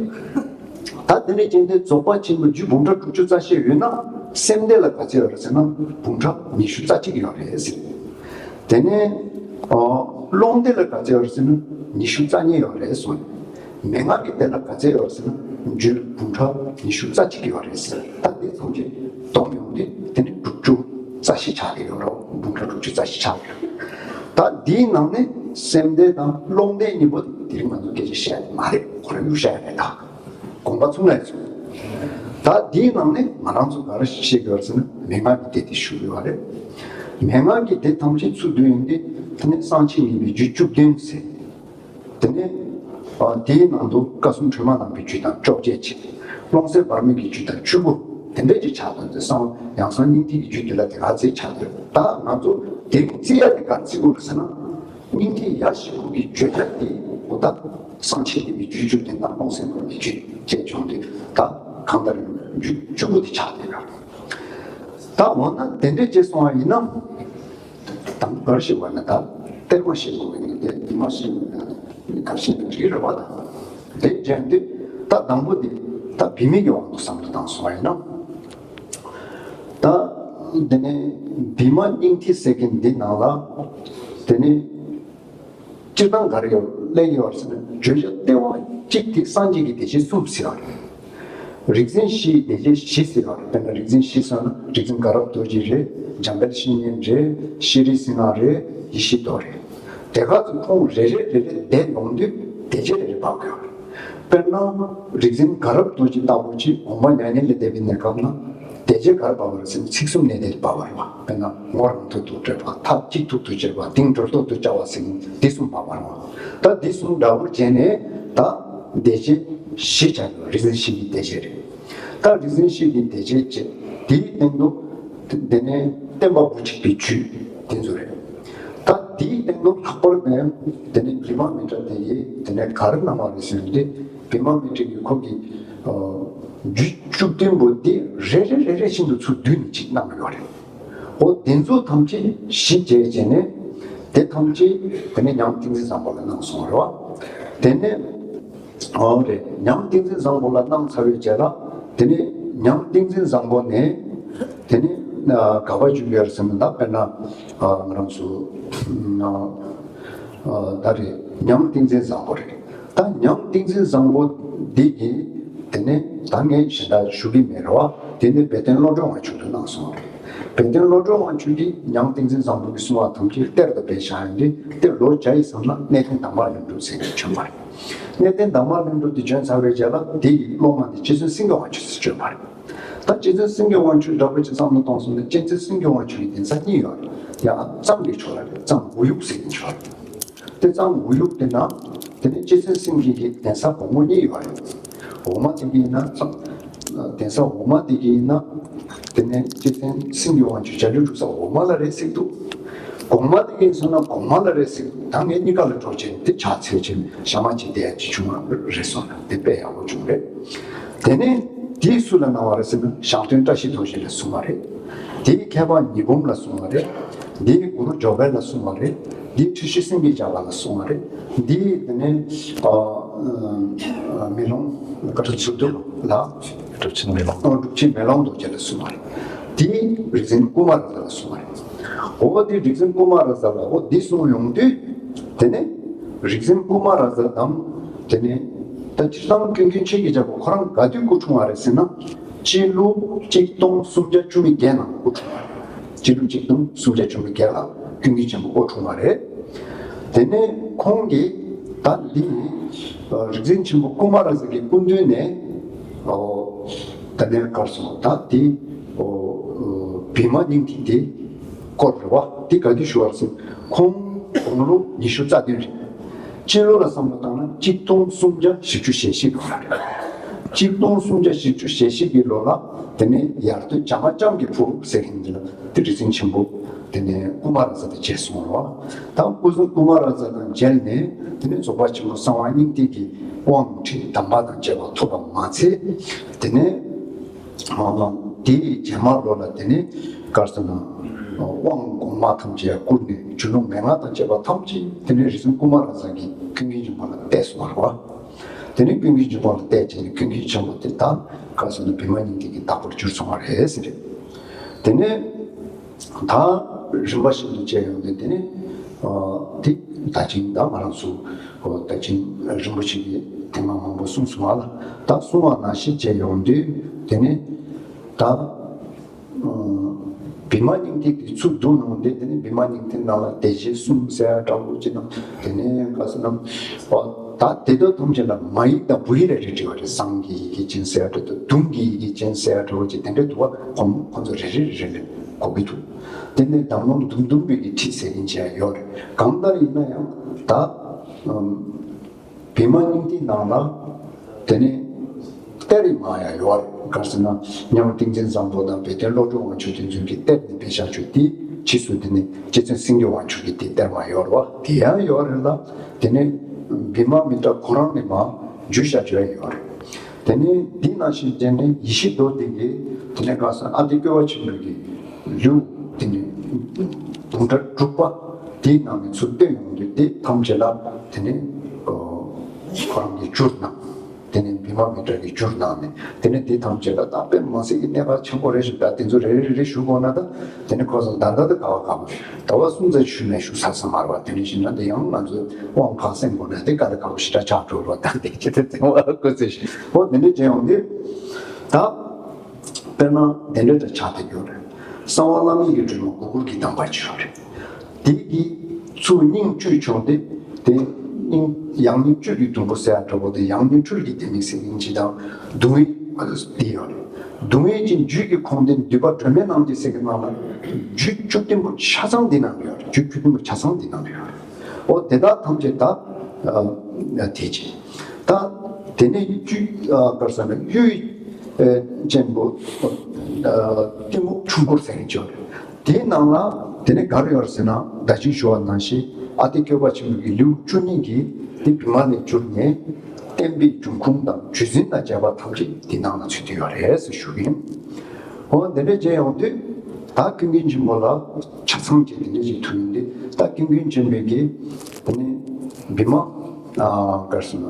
ད་དེ་ནས་ཅན་དེ་རྫོགས་པ་ཆེན་པོ་རྒྱུད་འབུམ་ཕྲག་དྲུག་ཅུ་རྩ་བཞི་ཡོད་ན། སེམས་འདས་ལ་ག་ཚད་ཡོད་རེད་ཟེར་ན། འབུམ་ཕྲག་ཉི་ཤུ་རྩ་གཅིག་ཡོད་རེད་ཟེར། དེ་ནས་ཨོ། ཀློང་འདས་ལ་ག་ཚད་ཡོད་རེད་ཟེར་ན། ཉི་ཤུ་རྩ་གཉིས་ཡོད་རེད་གསུངས། མན་ངག་གི་སྡེ་ལ་ག་ཚད་ཡོད་རེད་ཟེར་ན། རྒྱུད་འབུམ་ཕྲག་ཉི་ཤུ་རྩ་གཅིག་ཡོད་རེད་ཟེར། ད་དེ་ཐམས་ཅད་བསྡོམས་ཡོང་དུས་དེ་ནི་དྲུག་ཅུ་རྩ་བཞི་ཆགས་ཀྱི་ཡོད་རེད། འབུམ་ཕྲག་དྲུག་ཅུ་རྩ་བཞི་ཆགས་ཀྱི་ཡོད། ད་འདིའི་ནང་ནས་སེམས་འདས་དང་ཀློང་འདས་གཉིས་པོ་དེ་རིང་ང་ཚོ་སྐད་ཆ་བཤད་ཡ་མ་རེད། ཁོ་རང་གཡུག་བཤད་ཡ་རེད་ད། དགོངས་པ་ཚུགས་ན་ཡིན་ཚུགས། ད་འདིའི་ནང་ནས་ང་རང་ཚོ་ག་རེ་ཤེས་དགོས་ཟེར་ན། མན་ངག་གི་སྡེ་དེ་ཞུ་དགོས་པ་རེད། མན་ངག་གི་སྡེ་ཐམས་ཅད་ཚུར་བསྡུས་ཡོང་དུས་དེ་ནི་གསང་ཆེན་ཉན་པའི་རྒྱུད་བཅུ་བདུན་ཟེར། དེ་ནས་ཨ། དེའི་ནང་དུ་བཀའ་སྲུང་ཁྲོས་མ་ནག་པོའི་རྒྱུད་དང་བཅོ་བརྒྱད་ཅིག་ཀློང་གསལ་འབར་མའི་གི་རྒྱུད་དང་བཅུ་དགུ་དེ་འདྲས་ཅིག་ཆགས་འདུག་དེ་སང་ཡང་སང་སྙིང་ཐིག་གི་རྒྱུད་དེ་ལ་དེ་ག་ཚད་ཆགས་འདུག་ད་ང་ཚོ་དེ་རྩི་ཡ་དེ་ག་རེ་རྩི་དགོས་རེད་ཟེར་ན། སྙིང་ཐིག་ཡ་བཞི་པོ་གི་བརྗོད་བྱ་དེ་འོ་ད་གསང་ཆེན་ཉན་པའི་རྒྱུད་བཅུ་བདུན་དང་ཀློང་གསལ་འབར་མའི་རྒྱུད་བཅས་བྱུང་དུས་ད་གང་ལྟར་རྒྱུད་བཅུ་དགུ་དེ་ཆགས་བསྡད་ཡོད། ད་འོ་ན་དེ་འདྲས་བྱས་སོང་བ་ཡིན་ན། དང་པོ་ག་རེ་ཤེས་དགོས་ན། ད་གཏེར་མ་ཤེས་དགོས་ཀྱི་ཡིན། དེ་དེ་མ་ཤེས་ན་ག་རེ་ཤེས་ན་འགྲིག་རེད་པ། ད་དེ་བྱས་དུས་ད་དང་པོ་དེ་ད་བི་མའི་གི་དབང་དུ་བསམ་བློ་བཏང་སོང་བ་ཡིན་ན། ད་དེ་ནས་བི་མ་སྙིང་ཐིག་ཟེར་མཁན་འདི་ནང་ལ་དེ་ནས་སྤྱིར་བཏང་ག་རེ་ཡོད་གླེང་ཡོད་ཟེར་ན། བརྗོད་བྱ་ལྟེ་བ་གཅིག་དེ་སངས་རྒྱས་ཀྱི་བདེ་གཤེགས་གསུམ་ཟེར་བ་རེད། རིག་འཛིན་བཞི་ཡི་བདེ་གཤེགས་བཞི་ཟེར་བ་རེད། དཔེར་ན་རིག་འཛིན་བཞི་ཟེར་ན་རིག་འཛིན་དགའ་རབ་རྡོ་རྗེ་རེད། འཇམ་དཔལ་བཤེས་གཉེན་རེད། ཤྲཱི་སིང་ཧ་རེད། ཡེ་ཤེས་མདོ་རེད། དེ་ག་ཚོ་ཁོང་རེ་རེ་རེ་རེ་བསྡད་ཡོང་དུས་བདེ་བྱེད་རེ་རེ་འབབ་དགོས་པ་རེད། དཔེར་ན་རིག་འཛིན་དགའ་རབ་རྡོ་རྗེ་ལྟ་བུ་ཅིག་དགོངས་པ་མྱ་ངན་ལས་འདས་པའི་གནས་སྐབས་ན་བདེ་བྱེད་ག་རེ་འབབ་པ་རེད་ཟེར་ན། ཚིག་གསུམ་གནད་བརྡེག་འབབ་པ་རེད་པ། དཔེར་ན་ངོ་རང་ཐོག་ཏུ་སྤྲོད་པ། ཐབས་གཅིག་ཐུག་ཏུ་བཅར་བ། གདེང་སྒྲོ་འདོགས་སུ་བཅར་བ་ཟེར་ན་འདི་གསུམ་འབབ་པ་རེད་པ། ད་འདི་གསུམ་འདྲ་པོ་བྱས་ནས་ད་བདེ་བྱེད་བཞི་ཆགས་ཡོད། རིག་འཛིན་བཞི་གི་བདེ་བྱེད་རེད། ད་རིག་འཛིན་བཞི་གི་བདེ་བྱེད་བྱས། དེའི་སྟེང་དུ་དེ་ནས་བརྟེན་པ་བུ་གཅིག་པའི་རྒྱུད་དེ་ཚོ་རེད། ད་དེའི་སྟེང་དུ་ལྷག་པར་དུ་དེ་ནས་བི་མ་མི་ཏྲ་དེ་ཡིས་དེ་ནས་ག་རེ་གནང་བ་རེད་ཟེར་ན། དེ་བི་མ་མི་ཏྲ་གིས་ཁོ་གི་རྒྱུད་བཅུ་བདུན་པོ་འདི་རེ་རེ་རེ་རེ་བཞིན་དུ་ཚུར་བསྡུས་ནས་ཅིག་གནང་ཡོད་རེད། འོ་དེ་ཚོ་ཐམས་ཅད་གཞི་བྱས་བྱས་ནས་དེ་ཐམས་ཅད་དེ་ནས་ཉང་ཏིང་འཛིན་བཟང་པོ་ལ་གནང་སོང་བ་རེད་པ། དེ་ནས་འོ་རེད། ཉང་ཏིང་འཛིན་བཟང་པོ་ལ་གནང་ཚར་བའི་རྗེས་ལ་དེ་ནས་ཉང་ཏིང་འཛིན་བཟང་པོ་ནས་དེ་ནས་ག་པར་བྱུང་ཡོད་ཟེར་ན། ད་དཔེར་ན་ང་རང་ཚོ་ད་རེད། ཉང་ཏིང་འཛིན་བཟང་པོ་རེད། ད་ཉང་ཏིང་འཛིན་བཟང་པོ་འདི་གིས་དེ་ནས་ད་ངས་གཞན་དག་ཞུ་གི་མེད་རེད་པ། དེ་ནས་དཔལ་ལྡན་བློ་གྲོས་དབང་ཕྱུག་ལ་གནང་སོང་བ་རེད། དཔལ་ལྡན་བློ་གྲོས་དབང་ཕྱུག་གིས་ཉང་ཏིང་འཛིན་བཟང་པོ་གིས་གསུང་བ་ཐམས་ཅད་གཏེར་དུ་སྦས་བཞག་ཡོད་དེ། དེ་ལོ་བརྒྱ་ཡི་མཚམས་ལ་གནས་བརྟན་དར་མ་ལྷུན་གྲུབ་ཟེར་མཁན་བྱོན་པ་རེད། གནས་བརྟན་དར་མ་ལྷུན་གྲུབ་དེ་བྱོན་ཚར་བའི་རྗེས་ལ་དེ་ཡི་སློབ་མ་དེ་རྗེ་བཙུན་སེང་གེ་དབང་ཕྱུག་ཟེར་བྱོན་པ་རེད། ད་རྗེ་བཙུན་སེང་གེ་དབང་ཕྱུག་འདྲ་པོ་ཅིག་བསམ་བློ་གཏོང་སོང་ན། རྗེ་བཙུན་སེང་གེ་དབང་ཕྱུག་གི་གདན་ས་གཉིས་ཡོད་རེད། ཡང་གཙང་གི་ཕྱོགས་ལ་རེད། གཙང་འོ་ཡུག་ཟེར་མཁན་ཕྱོགས་རེད། དེ་གཙང་འོ་ཡུག་དེ་ན་དེ་ནས་རྗེ་བཙུན་སེང་གེ་གི་གདན་ས་གོང་མ་གཉིས་ཡོད་རེད། འོག་མ་དེ་གི་ཡིན་ན་གཙང་། གདན་ས་འོག་མ་དེ་གི་ཡིན་ན་དེ་ནས་རྗེ་བཙུན་སེང་གེ་དབང་ཕྱུག་འཇའ་ལུས་སྒྲུབ་ས་འོག་མ་ལ་རེད་ཟེར་འདུག་གོང་མ་དེ་གི་ཡིན་སོང་ན་གོང་མ་ལ་རེད་ཟེར་འདུག་ད་ངས་གཉིས་ཀ་ལ་འགྲོ་བྱས་དེ་ཕྱག་འཚལ་བྱས་ཞག་མ་གཅིག་བསྡད་ཡ་ཅིག་བྱུང་བ་རེད་སོང་ན་དེ་དཔེ་ཡག་པོ་བྱུང་རེད། དེ་ནས་དེ་སུ་ལ་གནང་བ་རེད་ཟེར་ན། ཞང་སྟོན་བཀྲ་ཤིས་རྡོ་རྗེ་ལ་གསུངས་པ་རེད། དེའི་མཁས་པ་ཉི་འབུམ་ལ་གསུངས་པ་རེད། དེའི་གུ་རུ་འཇོ་དཔལ་ལ་གསུངས་པ་རེད། དེའི་འཁྲུལ་ཞིག་སེང་གེ་རྒྱལ་པོ་ལ་གསུངས་པ་རེད། དེའི་དེ་ནས་ཨ་ཨ་མེ་ལོང་བཀའ་དྲིན་ཚུལ་ཁྲིམས་ལ། གྲུབ་ཆེན་མེ་ལོང་། ཨ་གྲུབ་ཆེན་མེ་ལོང་རྡོ་རྗེ་ལ་གསུངས་པ་རེད། དེའི་རིག་འཛིན་ཀུ་མ་ར་ཛ་ལ་གསུངས་པ་རེད། འོ་དེ་རིག་འཛིན་ཀུ་མ་ར་ཛ་ལ་འོ་འདི་གསུངས་ཡོང་དུས། དེ་ནས་རིག་འཛིན་ཀུ་མ་ར་ཛ་དང་། དེ་ནས་ད་སྤྱིར་བཏང་ཀུན་མཁྱེན་ཆོས་ཀྱི་རྒྱལ་པོ་ཁོ་རང་ག་དུས་སྐུ་འཁྲུངས་པ་རེད་ཟེར་ན། སྤྱི་ལོ་གཅིག་སྟོང་སུམ་བརྒྱ་བཅུ་མེད་བརྒྱད་ནང་སྐུ་འཁྲུངས་པ་རེད། སྤྱི་ལོ་གཅིག་སྟོང་སུམ་བརྒྱ་བཅུ་མེད་བརྒྱད་ལ་ཀུན་མཁྱེན་ཆེན་པོ་སྐུ་འཁྲུངས་པ་རེད། དེ་ནས་ཁོང་གིས་ད་འདི་རིག་འཛིན་ཆེན་པོ་ཀུ་མ་ར་ཛ་གི་སྐུ་མདུན་ནས་ཨོ་ད་ནས་བཀར་སོང་། ད་དེ་ཨོ་བི་མ་སྙིང་ཐིག་དེ་སྐོར་རེད་པ། དེ་ག་དུས་ཞུ་བ་རེད་ཟེར། ཁོང་དགུང་ལོ་ཉི་ཤུ་རྩ་བདུན་རེད། སྤྱི་ལོ་ལ་བསམ་བློ་བཏང་ན་གཅིག་སྟོང་སུམ་བརྒྱ་བཞི་བཅུ་ཞེ་བཞི་ལོ་ལ་རེད། གཅིག་སྟོང་སུམ་བརྒྱ་བཞི་བཅུ་ཞེ་བཞི་གི་ལོ་ལ་དེ་ནས་ཡར་སྟོད་བྱ་མ་ལྕམ་གྱི་བུ་ཟེར་མཁན་དེ་ལ་དེ་རིག་འཛིན་ཆེན་པོ་དེ་ནས་ཀུ་མ་ར་ཛ་དང་མཇལ་སོང་བ། ད་སྐུ་གཟུགས་ཀུ་མ་ར་ཛ་དང་མཇལ་ནས་དེ་ནས་རྫོགས་པ་ཆེན་པོ་གསང་བ་སྙིང་ཐིག་གི་དབང་ཁྲིད་གདམས་པ་དང་བཅས་པ་ཐོབ་པ་མ་ཚད། དེ་ནས་དེའི་རྗེས་མ་ལོ་ལ་དེ་ནས་ག་རེ་ཟེར་ན། དབང་གོང་མ་ཐམས་ཅད་བསྐུར་ནས་རྒྱུ་ནོར་མན་ངག་དང་བཅས་པ་ཐམས་ཅད་དེ་ནས་རིག་འཛིན་ཀུ་མ་ར་ཛ་གིས་ཀུན་མཁྱེན་ཆེན་པོ་ལ་གཏད་སོང་བ་རེད་པ། དེ་ནས་ཀུན་མཁྱེན་ཆེན་པོ་ལ་གཏད་བྱས་ནས་ཀུན་མཁྱེན་ཆེན་པོ་དེ་ད་ག་རེ་ཟེར་ན་བི་མ་སྙིང་ཐིག་གི་བདག་པོར་གྱུར་སོང་བ་རེད་ཟེར་རེད། དེ་ནས་ད་རིམ་པ་བཞིན་དུ་བྱས་ཡོང་དུས་དེ་ནས་ཨ་དེ་ད་ཅིང་ད་ང་རང་ཚོ་ཨོ་ད་ཅིང་རིན་པོ་ཆེ་གིས་དེ་མ་མང་པོ་གསུངས་སོང་བ་ལ། ད་གསུང་བ་ནང་བཞིན་བྱས་ཡོང་དུས་དེ་ནས་ད་ཨ་བི་མ་སྙིང་ཐིག་དེ་ཚུར་བསྡུ་གནང་སྟེ། དེ་ནས་བི་མ་སྙིང་ཐིག་ནང་ལ་བདེ་བྱེད་གསུམ་ཟེར་ཡ་འདྲ་པོ་ཅིག་དང་། དེ་ནས་ག་ཟེར་ན་ཨོ་ད་དེ་དག་ཐམས་ཅད་ལ་མ་ཡིག་དང་བུ་ཡིག་རེ་རེ་བྲིས་པ་རེད། ཟངས་ཀྱི་ཡི་གེ་ཅན་ཟེར་ཡ་འདྲ་དང་། དུང་གི་ཡི་གེ་ཅན་ཟེར་ཡ་འདྲ་པོ་ཅིག་དེ་འདྲའི་འདུག་པ། ཁོང་ཁོང་ཚོ་རེ་རེ་རེ་རེ་ལ་གོ་གི་འདུག་དེ་ནས་གདམས་ངག་འདུམ་འདུམ་པའི་གི་ཁྲིད་ཟེར་མཁན་ཅིག་ཡང་ཡོད་རེད། གང་ལྟར་ཡིན་ན་ཡང་ད་ཨམ་བི་མ་སྙིང་ཐིག་ནང་ལ་དེ་ནས་གཏེར་མ་ཡང་ཡོད་རེད། ག་རེ་ཟེར་ན་ཉང་ཏིང་འཛིན་བཟང་པོ་དང་དཔལ་ལྡན་བློ་གྲོས་དབང་ཕྱུག་དེ་ཚོ་གི་གཏེར་ནས་སྦས་བཞག་ཆོག་དེ་ཕྱིས་སུ་དེ་ནས་རྗེ་བཙུན་སེང་གེ་དབང་ཕྱུག་གི་དེ་གཏེར་མ་ཡོད་རེད་པ། དེ་ཡང་ཡོད་རེད་ལ། དེ་ནས་བི་མ་མི་ཏྲ་ཁོ་རང་ནས་མ་བརྒྱུད་བཞག་ཆོག་ཡང་ཡོད་རེད། དེ་ནས་འདི་ནང་བཞིན་བྱས་ནས་ཡེ་ཤེས་མདོ་འདི་གི་དེ་ནས་ག་རེ་ཟེར་ན་ཨ་ཏི་སྐྱོབ་པ་ཆེན་པོ་གི་ ལེའུ་དེ་ནི་དུང་ཕྲ་དྲུག་པ་དེའི་ནང་ནས་ཚུར་བཏོན་ཡོང་དུས་དེ་ཐམས་ཅད་ལ་དེ་ནི་ཁོ་རང་གི་བཅུར་སྣང་། དེ་ནས་བི་མ་མི་ཏྲ་གི་བཅུར་སྣང་ནས་དེ་ནས་དེ་ཐམས་ཅད་ལ་ད་དཔེ་མ་སྲིད་ཀྱི་གནད་འགག་ཆེན་པོ་རེད་ཞུ། ད་དེ་ཚོ་རེ་རེ་རེ་རེ་ཞུ་དགོས་ན་ད་དེ་ནས་ཁོ་ཚོ་ད་ལྟ་དུ་ག་བ་ག་བ་ཟླ་བ་གསུམ་ཙམ་ཞུས་ནས་ཞུ་ཚར་ས་མ་རེད་བ། དེ་ནས་བྱས་ན་དེ་ཡང་ང་ཚོས་དབང་ཕར་གསན་དགོས་ན་དེ་ག་ལ་ག་བ་ཞེ་དྲག་ཆགས་འགྲོ་རོགས། ད་དེ་ཁྱེད་ཚོས་དེ་བ་ཀོ་ཚེ་ཞུ་འོ་དེ་འདྲ་བྱས་ཡོང་དུས་ད་དཔེར་ན་དེ་འདྲ་འདྲ་ཆགས་བསྡད་ཡོད་རེད། གསང་བ་བླ་མེད་ཀྱི་སྒྲོན་མ་གུ་གུལ་གྱི་གདམས་པ་ཅིག་ཡོད་རེད། དེ་གི་ཚུར་སྙིང་བཅུད་ཕྱོགས་ཏེ་དེ་སྙིང་ཡང་སྙིང་བཅུད་ཀྱི་དུམ་བུ་ཟེར་ཡ་འདྲ་པོ་དེ་ཡང་སྙིང་འཕྲུལ་གྱི་ལྡེ་མིག་ཟེར་མཁན་ཅིག་དང་གདུང་བའི་དེ་ཡོད་རེད། གདུང་བའི་ཅིག་རྒྱུད་ཀྱི་ཁོངས་དེ་འདུས་པ་སྒྲོན་མེ་རྣམ་བསྒྱིངས་ཟེར་གྱི་ནང་ལ་རྒྱུད་བཅུ་བདུན་པོ་ཆ་ཚང་འདི་ནང་ལ་ཡོད་རེད། རྒྱུད་བཅུ་བདུན་པོ་ཆ་ཚང་འདི་ནང་ལ་ཡོད་རེད། འོ་དེ་དག་ཐམས་ཅད་ད་དེ་ཅིག་ད་དེ་ནས་རྒྱུད་ག་རེ་ཟེར་ན་གཡུ་ཅན་པོ་གཏི་མུག་ཆུང་འཁོར་ཟེར་མཁན་ཅིག་ཡོད་རེད། དེའི་ནང་ལ་དེ་ནས་ག་རེ་ཡོད་ཟེར་ན་ད་ཅི་ཞུ་བ་ནང་བཞིན་ཨ་ཏི་བཀོད་པ་ཆེན་པོ་གི་ལེའུ་བཅུ་གཉིས་ཀྱི་དེ་བི་མ་ལས་བསྒྱུར་ནས་བསྟན་པའི་འབྱུང་ཁུངས་དང་རྒྱུད་འཛིན་དང་བཅས་པ་ཐམས་ཅད་དེ་ནང་ལ་ཚུད་དེ་ཡོད་རེད་ཟེར་ཞུ་གི་ཡིན། འོ་དེ་འདྲ་བྱས་ཡོང་དུས་ད་ཀུན་མཁྱེན་ཆེན་པོ་ལ་ཆ་ཚང་གི་དེ་འདྲ་ཞིག་ཐུག་ཡོང་དུས་ད་ཀུན་མཁྱེན་ཆེན་པོའི་གི་དེ་ནས་བི་མ་ག་རེ་ཟེར་ན།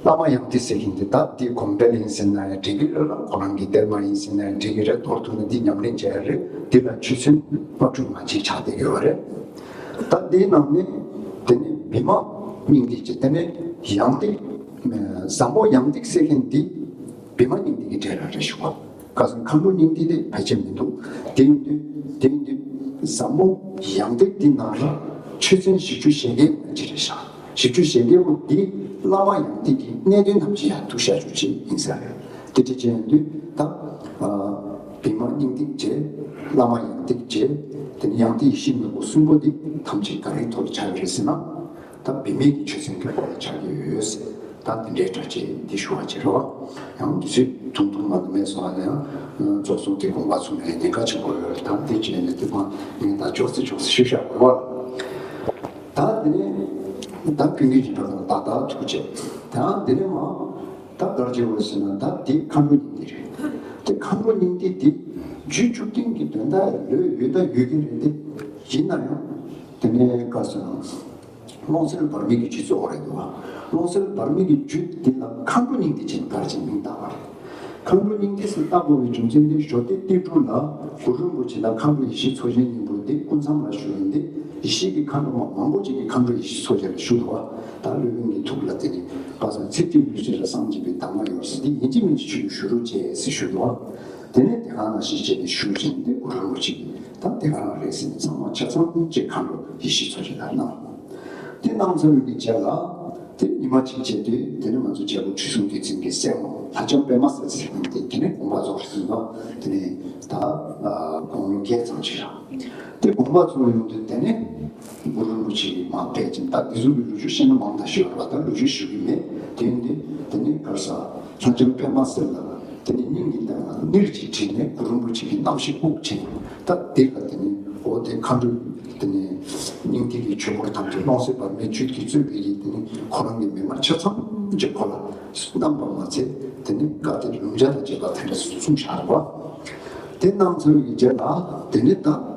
བླ་མ་ཡང་ཏིག་ཟེར་མཁན་དེ་ད་དེ་དགོངས་འགྲེལ་ཡིན་ཟེར་ན་ཡང་འགྲིག་གི་རེད་ལ། ཁོ་རང་གི་གཏེར་མ་ཡིན་ཟེར་ན་ཡང་འགྲིག་གི་རེད། མདོར་བསྡུ་ན་འདི་ཉམས་ལེན་བྱས་རེད། འདི་ལ་ཆོས་ཚན་ལྔ་དྲུག་མ་གཅིག་ཆགས་བསྡད་ཡོད་རེད། ད་འདིའི་ནང་ནས་དེ་ནས་བི་མ་སྙིང་ཏིག་ཅེས་དེ་ནས་ཡང་ཏིག་ཟབ་མོ་ཡང་ཏིག་ཟེར་མཁན་འདི་བི་མ་སྙིང་ཏིག་གི་གྲས་ལ་རེད་ཞུ་བ། ཁ་སང་མཁའ་འགྲོ་སྙིང་ཏིག་དེ་ཕལ་ཆེར་མི་འདུག་དེ་ཡིན་དུས་དེ་ཡིན་དུས་ཟབ་མོ་ཡང་ཏིག་འདི་ནང་ལ་ཆོས་ཚན་བཞི་བཅུ་ཞེ་བརྒྱད་ཅིག་རེད་ཤག་བཞི་བཅུ་ཞེ་བརྒྱད་པོ་འདི་བླ་མ་ཡང་ཏིག་གི་གནད་དོན་ཐམས་ཅད་ཡང་ཐུག་བཞག་རྒྱུ་ཅིག་ཡིན་ས་རེད། དེ་འདྲ་བྱས་ཡོང་དུས་ད་བི་མ་སྙིང་ཏིག་བྱས། བླ་མ་ཡང་ཏིག་བྱས། དེ་ནས་ཡང་ཏིག་ཡེ་ཤེས་ནོར་བུ་གསུམ་པོ་འདི་ཐམས་ཅད་ག་རེའི་ཐོག་ལ་ཆགས་ཡོད་རེད་ཟེར་ན། ད་བི་མའི་གི་ཆོས་ཚན་གྱི་སྐོར་ལ་ཆགས་ཀྱི་ཡོད་ཟེར། ད་འདི་འདྲའི་འདྲ་ཅིག་འདི་ཞུ་བ་བྱེད་རོགས། ཡང་འདི་ཚོས་ཐུང་ཐུང་མ་གཏོགས་མེད་སོང་བ་ན་ཡང་རྫོགས་སོང་། དེ་དགོངས་པ་ཚོམས་ནས་ཉེན་ཁ་ཆེན་པོ་ཡོད་རེད། ད་འདི་བྱས་ནས་དེ་མ་ངས་ད་ཅོག་ཙེ་ཅོག་ཙེ་ཞུ་བཞག་དགོས་པ། ད་དེ་ནས་ད་ཀུན་མཁྱེན་ཆེན་པོ་ལ་ད་ད་ཐུགས་རྗེ་ཆེ། ད་དེ་ནས་མ་ད་གར་བྱེད་འོས་ཟེར་ན་ད་དེ་མཁའ་འགྲོ་སྙིང་ཏིག་རེད། དེ་མཁའ་འགྲོ་སྙིང་ཏིག་དེ་རྒྱུད་བཅུ་བདུན་གྱི་དོན་དག་ལོས་ཡོད་ད་ཡོད་ཀྱི་རེད་དེ། ཡིན་ན་ཡང་དེ་ནས་ག་ཟེར་ན། ཀློང་གསལ་བར་མེད་ཀྱི་རྒྱུད་གཙོ་བོ་རེད་འདུག་ཀློང་གསལ་བར་མེད་ཀྱི་རྒྱུད་འདི་ལ་མཁའ་འགྲོ་སྙིང་ཏིག་ཅེས་གར་ཅིག་མིང་བཏགས་པ་རེད། མཁའ་འགྲོ་སྙིང་ཏིག་ཟེར་བཏགས་དགོས་པའི་རྒྱུ་མཚན་ནི་ཞོ་ཏི་ཏི་ཀྲུ་ལ་གུ་རུ་རིན་པོ་ཆེ་ལ་མཁའ་འགྲོ་ཡེ་ཤེས་མཚོ་ཆེན་སྙིང་པོ་འདི་སྐུ་མཚམས་ལ་བཞུགས་ཡོད་འདི་ཡེ་ཤེས་ཀྱི་མཁའ་འགྲོ་མ་མང་པོ་ཅིག་གིས་མཁའ་འགྲོ་ཡེ་ཤེས་མཚོ་ཆེན་ལ་བཞུགས་འདུག་བ། ད་སློབ་དཔོན་གྱི་ཐུགས་ལ་དེ་ནི་པ་སངས་ཚེ་ཏི་ལུས་ཅན་ལ་སངས་རྒྱས་པའི་གདམས་ངག་ཡོད་ཟེར་འདི་ཡིན་གཅིག་མིན་གཅིག་ཆོས་ལུགས་ཞུ་རོགས་བྱས་ཟེར་ཞུས་འདུག་བ། དེ་ནས་དེ་ག་ནང་བཞིན་བྱས་ནས་ཞུས་བྱས་ནས་གུ་རུ་རིན་པོ་ཆེ་གིས་ད་དེ་ག་རང་རེད་ཟེར་ནས་ཚང་མ་ཆ་ཚང་ཅིག་མཁའ་འགྲོ་ཡེ་ཤེས་མཚོ་ཆེན་ལ་གནང་། དེ་གནང་ཚར་བའི་རྗེས་ལ་དེ་ཉི་མ་གཅིག་བྱས་དུས་དེ་ནས་ང་ཚོ་རྒྱལ་པོ་ཁྲི་སྲོང་ལྡེ་བཙན་གྱི་སྲས་མོ་ལྷ་ལྕམ་པད་མ་སེར་ཟེར་མཁན་དེ་དེ་ནས་དགོངས་པ་རྫོགས་ཟིན་ནོ། དེ་ནས་ད་དགུང་ལོ་བརྒྱད་ཙམ་ཅིག་རག་དེ་དགོངས་པ་རྫོགས་ཡོང་དུས་དེ་ནས་གུ་རུ་རིན་པོ་ཆེ་གིས་མར་ཕེབས་ཀྱིན་ད་དེ་ཚོ་གི་ལོ་རྒྱུས་བཤད་ན་མང་དྲགས་ཤོད་པ་ད་ལོ་རྒྱུས་ཞུ་གི་མེད། དེ་ཡིན་དུས་དེ་ནས་ག་རེ་ཟ་ལྷ་ལྕམ་པད་མ་སེར་ལ་དེ་ནས་སྙིང་གི་གཏིང་ལ་གཉེར་གྱིས་དྲིལ་ནས་གུ་རུ་རིན་པོ་ཆེ་གི་རྣམ་ཤེས་དབུགས་ཆེན་ད་དེ་ལ་དེ་ནས་འོ་དེ་མཁའ་འགྲོ་དེ་ནས་སྙིང་ཐིག་གི་ཆོས་འཁོར་ཐམས་ཅད་ཀློང་གསལ་བར་མའི་རྒྱུད་ཀྱིས་གཙོས་པའི་ཡིད་དེ་ནས་ཁོ་རང་གི་མེ་མར་ཆ་ཚང་གཅིག་ཁོ་ལ་བསྣམས་པ་མ་ཚད་དེ་ནས་བཀའ་དེ་ལུང་བྱ་དང་བཅས་པ་དེ་འདྲ་གསུངས་བཞག་རེད་བ། དེ་གནང་ཚར་བའི་རྗེས་ལ་དེ་ནས་ད།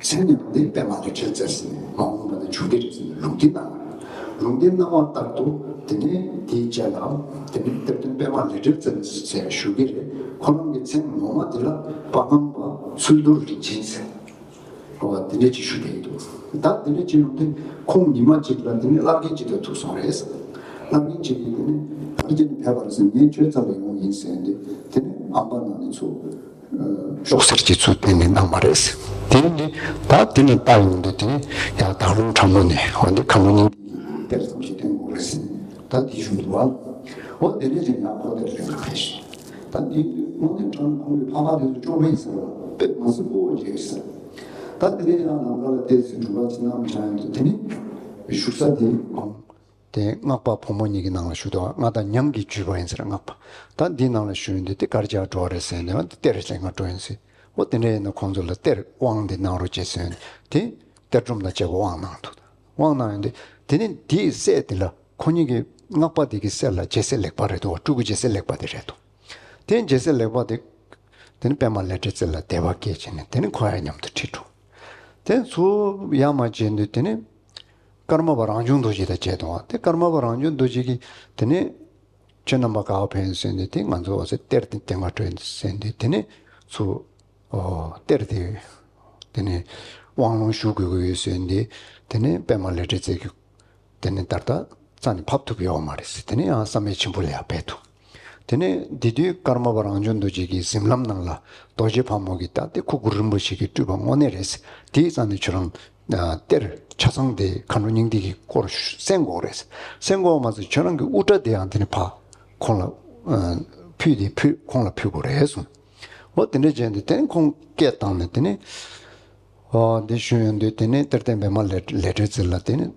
མཚན་ཡང་དེ་པད་མ་ལས་འཕྲལ་ཟེར་ཟིན་ནས་མ་འོངས་པ་ན་འབྱུང་གི་རེད་ཟེར་ནས་ལུང་བསྟན་གནང་བ་རེད། ལུང་བསྟན་གནང་བ་ལྟར་དུ་དེ་ནས་དེའི་རྗེས་ལ་དེ་ནས་གཏེར་སྟོན་པད་མ་ལས་འཕྲལ་ཟེར་ཟེར་ཞུ་གི་རེད། ཁོ་རང་གི་མཚན་ངོ་མ་དེ་ལ་པ་སངས་པ་ཚུལ་རྡོར་རིན་ཆེན་ཟེར། ཨོ་དེ་འདྲ་ཅིག་ཞུ་བསྡད་ཡོད་འདུག་ད་དེ་འདྲ་ཅིག་ཡོང་དུས་ཁོང་ཉི་མ་གཅིག་ལ་དེ་ནས་བླ་རྒན་གཅིག་དང་ཐུག་སོང་རེད་ཟེར། བླ་རྒན་གཅིག་གིས་དེ་ནས་ད་རྒྱ་ནས་ཕེབས་པ་རེད་ཟེར། ངས་ཁྱོད་རྩ་ལ་ཡོང་ཡིན་ཟེར་འདི་དེ་ནས་ཨམ་པ་ནང་ནས་ཚུར། ཤོག་སེར་གྱི་ཚུལ་བསྟན་ནས་གནང་བ་རེད། དེ་ནི་ད་དེ་ནི་ལྟ་ཡོང་དུས་དེ་ནི་ཡང་དག་རུང་ཁྲ་མོ་ནས་འོ་འདི་ཁ་མོ་ནི་དེར་ཙམ་ཞིག་བསྟན་དགོས་རེད་ཟེར། ད་དེ་ཞུ་འདུག་བ། འོ་དེ་ནས་ཅིག་ཡང་ཁོ་དེར་ལེན་ཁ་ཤས། ད་འདི་དངོས་གནས་དྲང་ཁོང་གི་ཕ་མ་དེ་ཚོ་སྐྱོ་བོ་ཡིན་ཟེར་བ་དཔེ་མ་སྲིད་པོ་རེད་ཟེར། ད་དེ་ནས་ཡང་ནམ་མཁའ་ལ་བལྟས་ཚེ་གྲུབ་པ་ཅི་སྣང་བྱ་ཡོང་དུས་དེ་ནི་བཞུགས་ས་དེ་ཁོང་། དེ་སྔགས་པ་ཕོ་མོ་གཉིས་ཀྱི་ནང་ལ་བཞུགས་འདུག་ང་དང་ཉང་གི་བརྒྱུད་པ་ཡིན་ཟེར་སྔགས་པ། ད་འདིའི་ནང་ལ་བཞུགས་ཡོད་འདི་དེ་གར་བྱ་འགྲོ་བ་རེད་ཟེར་ནས་འདི་གཏེར་ལས་ང་འགྲོ་ཡིན་ཟེར། འོ་དེ་འདྲ་ཡིན་ན་ཁོང་ཚོ་ལ་གཏེར་དབང་འདི་གནང་རོགས་བྱེད་ཟེར་ནས་དེ་གཏེར་སྒྲོམ་དང་བཅས་པ་དབང་གནང་འདུག་དབང་གནང་ཡོད་འདི་དེ་ནི་འདིའི་སྲས་དེ་ལ་ཁོ་གཉིས་ཀྱི་སྔགས་པ་དེ་གི་སྲས་ལ་རྒྱལ་སྲས་ལེགས་པ་རེད་འདུག་སྤྲུལ་སྐུ་རྒྱལ་སྲས་ལེགས་པ་དེ་རེད་འདུག་དེ་རྒྱལ་སྲས་ལེགས་པ་དེ། དེ་ནི་པདྨ་ལེགས་བཀྲའི་རྩེ་ལ་དད་པ་སྐྱེས་བྱས་ནས་དེ་ནི་ཁོ་ཡང་མཉམ་དུ་ཁྲིད་འགྲོ། དེ་ཚུར་ཡར་མར་བྱས་དུས་དེ་ནི་ཀརྨ་པ་རང་བྱུང་རྡོ་རྗེ་དང་མཇལ་འདུག་བ། དེ་ཀརྨ་པ་རང་བྱུང་རྡོ་རྗེ་གིས་དེ་ནི་ཁྱོད་རྣམ་པ་ག་པར་ཕེབས་ཡིན་ཟེར་དུས་དེ་ང་ཚོ་འོ་ཟེར་གཏེར་དེ་དེ་སྔ་སྤྲོད་ཟེར་དུས་དེ་ནི་ཚུར་ཨོ་གཏེར་དེ་དེ་ནི་དབང་ལུང་ཞུ་དགོས་ཀྱི་ཡོད་ཟེར་དུས་དེ་ནི་པདྨ་ལེགས་བཀྲའི་རྩེ་གིས་དེ་ནི་ད་ལྟ་རྩ་ནས་ཕབ་ཐུབ་ཡོད་མ་རེད་ཟེར། དེ་ནི་ཡང་བསམ་ཡས་མཆིམས་ཕུ་ལ་ཡར་ཕེབས་འདུག་དེ་ནས་དེ་དུས་ཀརྨ་པ་རང་བྱུང་རྡོ་རྗེ་གིས་གཟིམ་ལམ་ནང་ལ་རྡོ་རྗེ་ཕག་མོ་གིས་ད་དེ་ཁོ་གུ་རུ་རིན་པོ་ཆེ་གི་སྤྲུལ་པ་དངོས་གནས་རེད། དེའི་རྩ་ནས་ཁྱོད་རང་གཏེར་ཆ་ཚང་དེ་མཁའ་འགྲོ་སྙིང་ཐིག་གི་སྐོར་གསན་དགོས་རེད། གསན་དགོས་མ་ཟད་ཁྱོད་རང་གི་དབུ་སྐྲ་དེ་ཡང་དེ་ནས་ཕར་ཁོང་ལ་ཕུལ་དེ་ཕུལ་ཁོང་ལ་ཕུལ་དགོས་རེད་གསུངས། འོ་དེ་འདྲ་བྱས་ཏེ་དེ་ནས་ཁོང་སྐད་བཏང་ནས་དེ་ནས་འོ་དེ་ཞུས་ཡོང་དུས་དེ་ནས་གཏེར་སྟོན་པདྨ་ལེགས་བཀྲའི་རྩེ་ལ་དེ་ནས།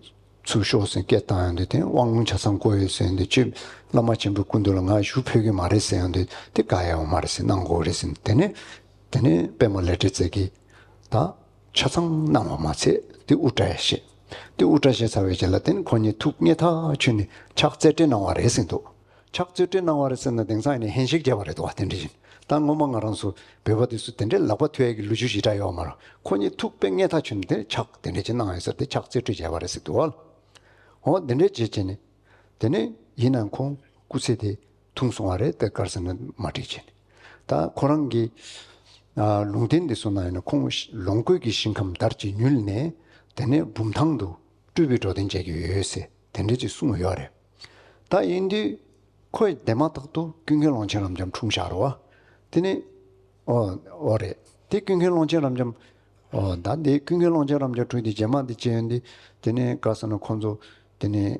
ཚུར་ཤོག་ཟེར་སྐད་བཏང་ཡོང་དུས་དེ་དབང་ལུང་ཆ་ཚང་བསྐུར་ཡོད་ཟེར་ཡོང་དུས་ཁྱོད་བླ་མ་ཆེན་པོའི་སྐུ་མདུན་ལ་ང་ཞུ་ཕོད་ཀྱི་མ་རེད་ཟེར་ཡོང་དུས་དེ་ག་ཡང་ཡོད་མ་རེད་ཟེར། གནང་དགོས་རེད་ཟེར། དེ་ནས་དེ་ནས་པདྨ་ལེགས་བཀྲའི་རྩེ་གིས་ད་ཆ་ཚང་གནང་བ་མ་ཚད་དེ་དབུ་སྐྲ་ཡང་བཞེས། དེ་དབུ་སྐྲ་བཞེས་ཚར་བའི་རྗེས་ལ་དེ་ནས་ཁོ་གཉིས་ཐུགས་མཉེས་ཐག་ཆོད་ནས་ཕྱག་རྩེ་སྤྲད་གནང་བ་རེད་ཟེར་འདུག་ཕྱག་རྩེ་སྤྲད་གནང་བ་རེད་ཟེར་ན་དེང་སང་ཡིན་ན་ཧན་ཤེག་བརྒྱབ་པ་རེད་འདུག་བ། དེ་འདྲ་ཡིན། ད་སྔོན་མ་ང་རང་ཚོ་བོད་པ་དེ་ཚོ་དེ་འདྲའི་ལག་པ་མཐུ་ཡས་ཀྱི་ལོ་རྒྱུས་ཞེ་དྲག་ཡོད་མ་རེད། ཁོ་གཉིས་ཐུགས་དཔེ་མཉེས་ཐག་ཆོད་ནས་དེ་ཕྱག་དེ་འདྲ་ཅིག་གནང་ཡོད་ཟེར་ཏེ་ཕྱག་རྩེ་སྤྲད་བྱས་པ་རེད་ཟེར་འདུག་བ། འོ་དེ་འདྲ་བྱས་བྱས་ནས་དེ་ནས་ཡིན་ནའང་ཁོང་སྐུ་ཚེ་དེ་ཐུང་སོང་བ་རེད། དེ་ག་རེ་ཟེར་ན་མ་འགྲིག་བྱས་ནས་ད་ཁོ་རང་གི་ཨ་ལུང་བསྟན་འདི་སོང་ན་ཡིན་ན་ཁོང་ལོངས་སྐུའི་གི་ཞིང་ཁམས་དར་གྱི་མྱུལ་ནས་དེ་ནས་བུམ་ཐང་དུ་སྤྲུལ་པའི་འགྲོ་དོན་མཇལ་གྱི་ཡོད་ཟེར་དེ་འདྲ་ཅིག་གསུངས་ཡོད་རེད། ད་ཡིན་དུས་ཁོས་དེ་མ་ཐག་ཏུ་ཀུན་མཁྱེན་ཀློང་ཆེན་རབ་འབྱམས་འཁྲུངས་བཞག་རེད་བ། དེ་ནས་ཨོ་ཨོ་རེད། དེ་ཀུན་མཁྱེན་ཀློང་ཆེན་རབ་འབྱམས་ཨོ་ད་འདི་ཀུན་མཁྱེན་ཀློང་ཆེན་རབ་འབྱམས་འཁྲུངས་དུས་རྗེས་མ་འདི་བྱས་ཡོང་དུས་དེ་ནས་ག་ཟེར་ན་ཁོང་ཚོ་དེ་ནས་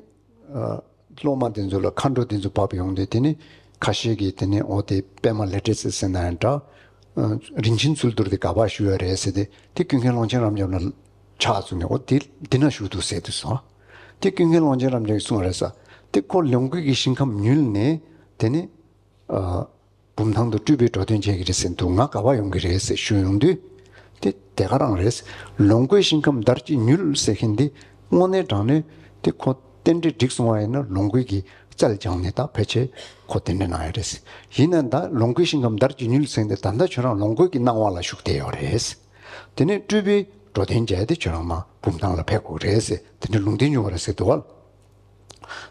ཨ་སློབ་མ་དེ་ཚོ་ལ་མཁའ་འགྲོ་དེ་ཚོ་བབས་ཡོང་དུས་དེ་ནས་ཁ་ཤས་ཀྱིས་དེ་ནས་ཨོ་དེ་པདྨ་ལེགས་བཀྲའི་རྩེ་ཟེར་ན་ཡང་འདྲ། ཨ་རིན་ཆེན་ཚུལ་དུར་དེ་ག་པར་བཞུགས་ཡོད་རེད་ཟེར་ཏེ་དེ་ཀུན་མཁྱེན་ཀློང་ཆེན་རབ་འབྱམས་ལ་ཕྱག་བཙུགས་ནས་ཨོ་དེ་འདི་ན་བཞུགས་འདུག་ཟེར་དུས་སོ། དེ་ཀུན་མཁྱེན་ཀློང་ཆེན་རབ་འབྱམས་ཀྱིས་གསུངས་རེད་ས། དེ་ཁོ་ལོངས་སྐུ་གི་ཞིང་ཁམས་མྱུལ་ནས་དེ་ནས་ཨ་བུམ་ཐང་དུ་སྤྲུལ་པའི་འགྲོ་དོན་བྱེད་ཀྱི་རེད་ཟེར་འདུག་ང་ག་པར་ཡོང་གི་རེད་ཟེར་ཞུ་ཡོང་དུས། དེ་དེ་ག་རང་རེད། ལོངས་སྐུའི་ཞིང་ཁམས་དར་གྱི་མྱུལ་ཟེར་མཁན་འདི་དངོས་གནས་དྲང་གནས་དེ་ཁོ་རྟེན་འབྲེལ་འགྲིག་སོང་བ་ཡིན་ན་ལོངས་སྐུའི་གི་རྩལ་སྦྱངས་ནས་ད་ཕལ་ཆེར་ཁོ་རྟེན་འབྲེལ་གནང་ཡ་རེད། ཡིན་ན་ད་ལོངས་སྐུའི་ཞིང་ཁམས་དར་གྱི་མྱུལ་ཟེར་འདི་ད་ལྟ་ཁྱོད་རང་ལོངས་སྐུའི་གི་སྣང་བ་ལ་བཞུགས་བསྡད་ཡོད་རེད། དེ་ནས་སྤྲུལ་པའི་འགྲོ་དོན་བྱས་ཏེ་ཁྱོད་རང་མ་བུམ་ཐང་ལ་ཕེབས་དགོས་རེད་ཟེར་དེ་འདྲའི་ལུང་བསྟན་བྱུང་བ་རེད་ཟེར་འདུག་བ།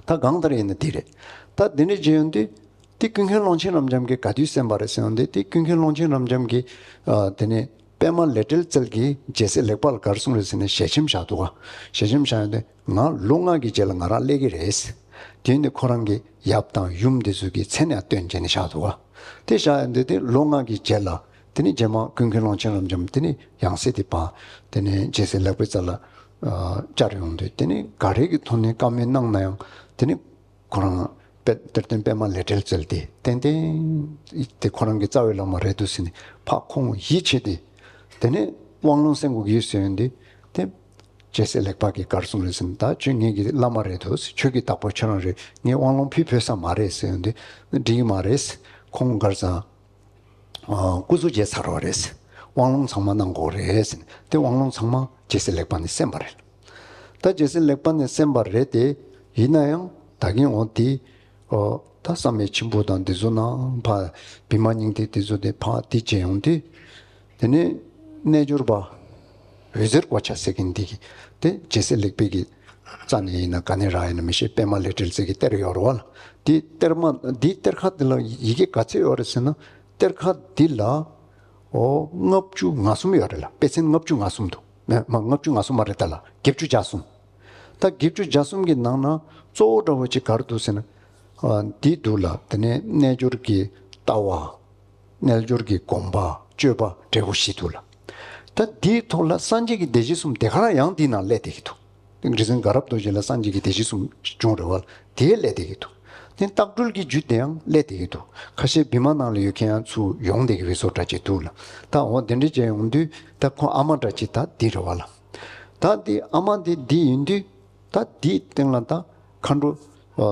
ད་གང་ལྟར་ཡིན་ན་དེ་རེད། ད་དེ་འདྲ་བྱས་ཡོང་དུས་དེ་ཀུན་མཁྱེན་ཀློང་ཆེན་རབ་འབྱམས་ཀྱིས་ག་དུས་གསན་པ་རེད་ཟེར་ཡོང་དུས་དེ་ཀུན་མཁྱེན་ཀློང་ཆེན་རབ་འབྱམས་ཀྱིས་ཨ་དེ་ནས་པདྨ་ལེགས་བཀྲའི་རྩལ་གྱིས་རྒྱལ་སྲས་ལེགས་པ་ལ་ག་རེ་གསུངས་རེད་ཟེར་ནས་ཞལ་ཆེམས་བཞག་འདུག་ག་ཞལ་ཆེམས་བཞག་ཡོང་དུས་ང་ལོ་ལྔ་གི་རྗེས་ལ་ང་རང་སླེབས་ཀྱི་རེད། དེ་ཡིན་དུས་ཁོ་རང་གི་ཡབ་དང་ཡུམ་དེ་ཚོ་གི་མཚན་ཡང་བཏོན་བྱས་ནས་བཞག་འདུག་ག་དེ་བཞག་ཡོང་དུས་དེ་ལོ་ལྔ་གི་རྗེས་ལ་དེ་ནས་རྗེས་མ་ཀུན་མཁྱེན་ཀློང་ཆེན་རབ་འབྱམས་དེ་ནས་ཡང་སྲིད་དེ་ཕར་དེ་ནས་རྒྱལ་སྲས་ལེགས་པའི་རྩལ་ལ་ཨ་བཅར་ཡོང་དུས་དེ་ནས་ག་རེ་གི་ཐོག་ནས་བཀའ་མོལ་གནང་ན་ཡང་དེ་ནས་ཁོ་རང་དཔེ་གཏེར་སྟོན་པདྨ་ལེགས་བཀྲའི་རྩལ་དེ་ཏན་ཏན་དེ་ཁོ་རང་གི་རྩ་བའི་བླ་མ་རེད་འདུག་ཟེར་ནས་ཕར་ཁོང་ཡིད་ཆེས་ཏེ་དེ་ནས་དབང་ལུང་གསན་དགོས་ཀྱི་ཡོད་ཟེར་ཡོང་དུས་དེ་རྒྱལ་སྲས་ལེགས་པ་གིས་ག་རེ་གསུངས་རེད་ཟེར་ན། ད་ཁྱོད་ངེད་ཀྱི་བླ་མ་རེད་འདུག་ཁྱོད་ཀྱི་བདག་པོ་ཁྱོད་རང་རེད། ངས་དབང་ལུང་ཕུལ་ཕོད་ས་མ་རེད་ཟེར་ཡོང་དུས་འགྲིག་གི་མ་རེད། ཁོང་ག་རེ་ཟེར། ཨ་སྐུ་གཟུགས་བརྗེད་ཚར་བ་རེད། དབང་ལུང་ཚང་མ་གནང་དགོས་རེད་ཟེར་ནས་དེ་དབང་ལུང་ཚང་མ་རྒྱལ་སྲས་ལེགས་པ་ནས་གསན་པ་རེད། ད་རྒྱལ་སྲས་ལེགས་པ་ནས་གསན་པ་རེད་དེ། ཡིན་ན་ཡང་ད་གིན་འོ་དེ་ཨོ་ད་བསམ་ཡས་མཆིམས་ཕུ་དང་དེ་ཚོ་ནང་ཕ་བི་མ་སྙིང་ཐིག་དེ་ཚོ་དེ་ཕ་དེ་བྱས་ཡོང་དུས། དེ་ནས་རྣལ་འབྱོར་པ་འོད་ཟེར་གོ་ཆ་ཟེར་མཁན་འདི་གིས་དེ་རྒྱལ་སྲས་ལེགས་པའི་གི་རྩ་ནས་ཡིན་ན་ག་ནས་རག་ཡིན་ན་མི་ཤེས། པདྨ་ལེགས་བཀྲའི་རྩལ་གྱི་གཏེར་ཡོད་རེད་བ་ལ། དེ་གཏེར་མ་འདི་གཏེར་ཁ་འདི་ལ་ཡི་གེ་ག་ཚད་ཡོད་རེད་ཟེར་ན། གཏེར་ཁ་འདི་ལ་ཨོ་ལྔ་བཅུ་ང་གསུམ་ཡོད་རེད་ལ། དཔེ་ཚན་ལྔ་བཅུ་ང་གསུམ་འདུག་མ་མ་ལྔ་བཅུ་ང་གསུམ་མ་རེད་ད་ལ། བརྒྱད་ཅུ་གྱ་གསུམ། ད་བརྒྱད་ཅུ་གྱ་གསུམ་གྱི་ནང་ན་གཙོ་བོ་འདྲ་བོ་ཅིག་ག་རེ་འདུག་ཟེར་ན། ཨ་འདི་འདུག་ལ། དེ་ནས་རྣལ་འབྱོར་གྱི་ལྟ་བ། རྣལ་འབྱོར་གྱི་སྒོམ་པ། སྤྱོད་པ་འབྲས་བུ་བཞི་འདུག་ལ། ད་འདིའི་ཐོག་ལ་སངས་རྒྱས་ཀྱི་སྡེ་བཞི་གསུམ་དེ་ག་རང་ཡང་འདིའི་ནང་སླེབས་བསྡད་ཀྱི་འདུག་རྗེ་བཙུན་དགའ་རབ་རྡོ་རྗེ་ལ་སངས་རྒྱས་ཀྱི་སྡེ་བཞི་གསུམ་བྱུང་རེད་བ་ལ། དེ་སླེབས་བསྡད་ཀྱི་འདུག་དེ་བཏགས་གྲོལ་གྱི་རྒྱུད་དེ་ཡང་སླེབས་བསྡད་ཀྱི་འདུག་ཁ་ཤས་བི་མ་ནང་ལ་ཡོད་མཁན་ཡང་ཚུར་ཡོང་བསྡད་ཀྱི་བཟོ་འདྲ་ཅིག་འདུག་ལ། ད་འོ་དེ་འདྲ་བྱས་ཡོང་དུས་ད་ཁོང་ཨ་མ་འདྲ་ཅིག་ད་འདི་རེད་བ་ལ། ད་འདི་ཨ་མ་འདི་འདི་ཡིན་དུས། ད་འདིའི་སྟེང་ལ་ད་མཁའ་འགྲོ་ཨ་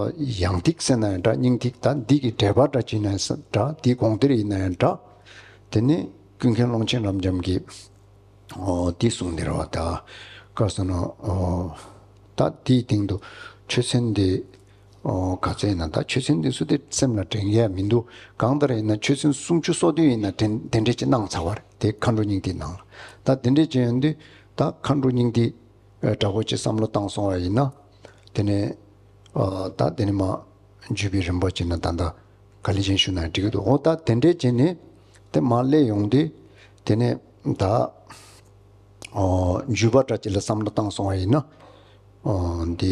ཡང་ཏིག་ཟེར་ན་ཡང་འདྲ། སྙིང་ཐིག་ད་འདི་གི་འགྲེལ་པ་འདྲ་ཅིག་ཡིན་ན་ཡང་འདྲ། འདིའི་དགོངས་གཏེར་ཡིན་ན་ཡང་འདྲ། དེ་ནས་ཀུན་མཁྱེན་ཀློང་ཆེན་རབ་འབྱམས་ཀྱིས་ཨོ་འདི་གསུངས་ནས་རེད་བ། ད་ག་ཟེར་ན་ཨོ་ད་འདིའི་སྟེང་དུ་ཆོས་ཚན་འདི་ ཨོ་ག་ཚོད་ཡིན་ན་ད་ཆོས་ཚན་དེ་ཚོ་དེ་སེམས་ལ་དྲན་ཡ་མི་འདུག་གང་ལྟར་ཡིན་ན་ཆོས་ཚན་སུམ་ཅུ་སོ་བདུན་ཡིན་ན་དེ་དེ་འདྲས་ཅིག་གནང་ཚར་བ་རེད། དེ་མཁའ་འགྲོ་སྙིང་ཐིག་ནང་ལ། ད་དེ་འདྲས་ཅིག་ཡོང་དུས་ད་མཁའ་འགྲོ་སྙིང་ཐིག་འདྲ་པོ་ཅིག་བསམ་བློ་བཏང་སོང་བ་ཡིན་ན། དེ་ནས་ཨ་ད་དེ་ནས་མ་བརྒྱུད་པའི་རིམ་པ་ཅིག་ན་ད་ལྟ་ག་ལེ་གཞན་ཞུ་ན་འགྲིག་གི་འདུག་འོ་ད་དེ་འདྲས་བྱས་ནས་དེ་མ་སླེབས་ཡོང་དུས། དེ་ནས་ད་ཨོ་བརྒྱུད་པ་འདྲ་ཅིག་ལ་བསམ་བློ་བཏང་སོང་བ་ཡིན་ན། ཨོ་འདི་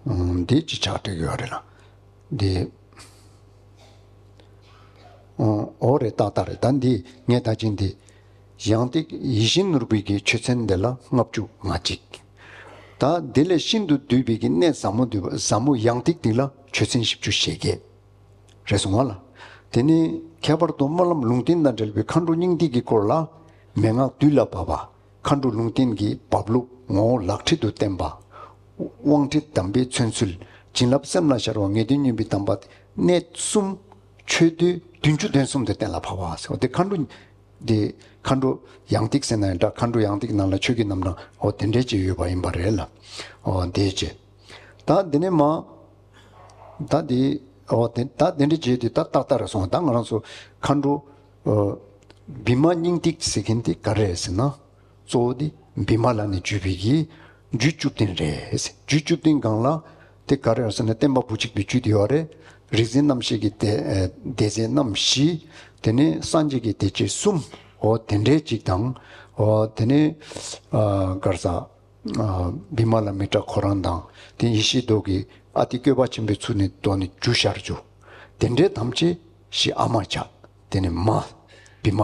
ཨོ་འདི་ཅི་ཆགས་བསྡད་ཡོད་རེད་ལ། འདི་ཨོ་ཨོ་རེད། ཏག་ཏག་རེད། ད་འདི་ངས་ད་ཅིང་འདི་ཡང་ཏིག་ཡིད་བཞིན་ནོར་བུའི་གི་ཆོས་ཚན་འདི་ལ་ལྔ་བཅུ་ང་གཅིག་ད་འདི་ལས་ཤིན་ཏུ་བསྡུས་པའི་གི་གནད་ཟབ་མོ་བསྡུས་པ་ཟབ་མོ་ཡང་ཏིག་འདི་ལ་ཆོས་ཚན་བཞི་བཅུ་ཞེ་བརྒྱད། རེད་སོང་བ་ལ། དེ་ནི་ཁྱད་པར་དུ་སྨོན་ལམ་ལུང་བསྟན་དང་འབྲེལ་བའི་མཁའ་འགྲོ་སྙིང་ཐིག་གི་སྐོར་ལ་མན་ངག་བསྡུས་ལ་བབས་པ། མཁའ་འགྲོ་ལུང་བསྟན་གྱི་བབས་ལུགས་ངོ་བོ་ལག་ཁྲིད་དུ་བསྟན་པ། དབང་ཁྲིད་དམ་པའི་མཚོན་ཚུལ། བྱིན་རླབས་སེམས་ལ་ཤར་བ། ངེས་དོན་སྙིང་པོའི་གདམས་པ། གནད་གསུམ། ཆོས་སྡེ་བདུན་ཅུ་དོན་གསུམ་དུ་གཏན་ལ་ཕབ་པ་ཟེར་བ་དེ་མཁའ་འགྲོ། དེ་མཁའ་འགྲོ་ཡང་ཏིག་ཟེར་ན་ཡང་འདྲ། མཁའ་འགྲོ་ཡང་ཏིག་ནང་ལ་ཆོས་ཀྱི་རྣམ་གྲངས་འོ་དེ་འདྲས་ཅིག་ཡོད་པ་ཡིན་པ་རེད་ལ། འོ་དེ་ཅི། ད་འདི་ནས་མ། ད་འདི། འོ་དེ་ད་དེ་འདྲས་བྱས་དུས་ད་ཏག་ཏག་རེད་སོང་། ད་ང་རང་ཚོ་མཁའ་འགྲོ། འོ། བི་མ་སྙིང་ཏིག་ཟེར་མཁན་དེ་ག་རེ་རེད་ཟེར་ན། གཙོ་བོ་དེ་བི་མ་ལ་ནས་བརྒྱུད་པའི་གི་རྒྱུད་བཅུ་བདུན་རེད། རྒྱུད་བཅུ་བདུན་སྒང་ལ་དེ་ག་རེ་རེད་ཟེར་ན་བསྟན་པ་བུ་གཅིག་པའི་རྒྱུད་དེ་ཡོད་རེད། རིག་འཛིན་རྣམ་བཞི་གི་སྡེ་ཨེ་སྡེ་ཚན་རྣམ་བཞི། དེ་ནས་སངས་རྒྱས་ཀྱི་སྡེ་བཅས་གསུམ། འོ་དེ་འདྲའི་གཅིག་དང་། འོ་དེ་ནས་ཨ་ག་རེ་ཟ། ཨ་བི་མ་ལ་མི་ཏྲ་ཁོ་རང་དང་དེ་ཡེ་ཤེས་མདོག་གི་ཨ་ཏི་བཀོད་པ་ཆེན་པོའི་ཚུལ་ནས་མདོ་ནས་རྒྱུ་ཤར་རྒྱུ། དེ་འདྲའི་ཐམས་ཅད་ཞེས་ཨ་མ་བྱ། དེ་ནས་མ། བི་མ།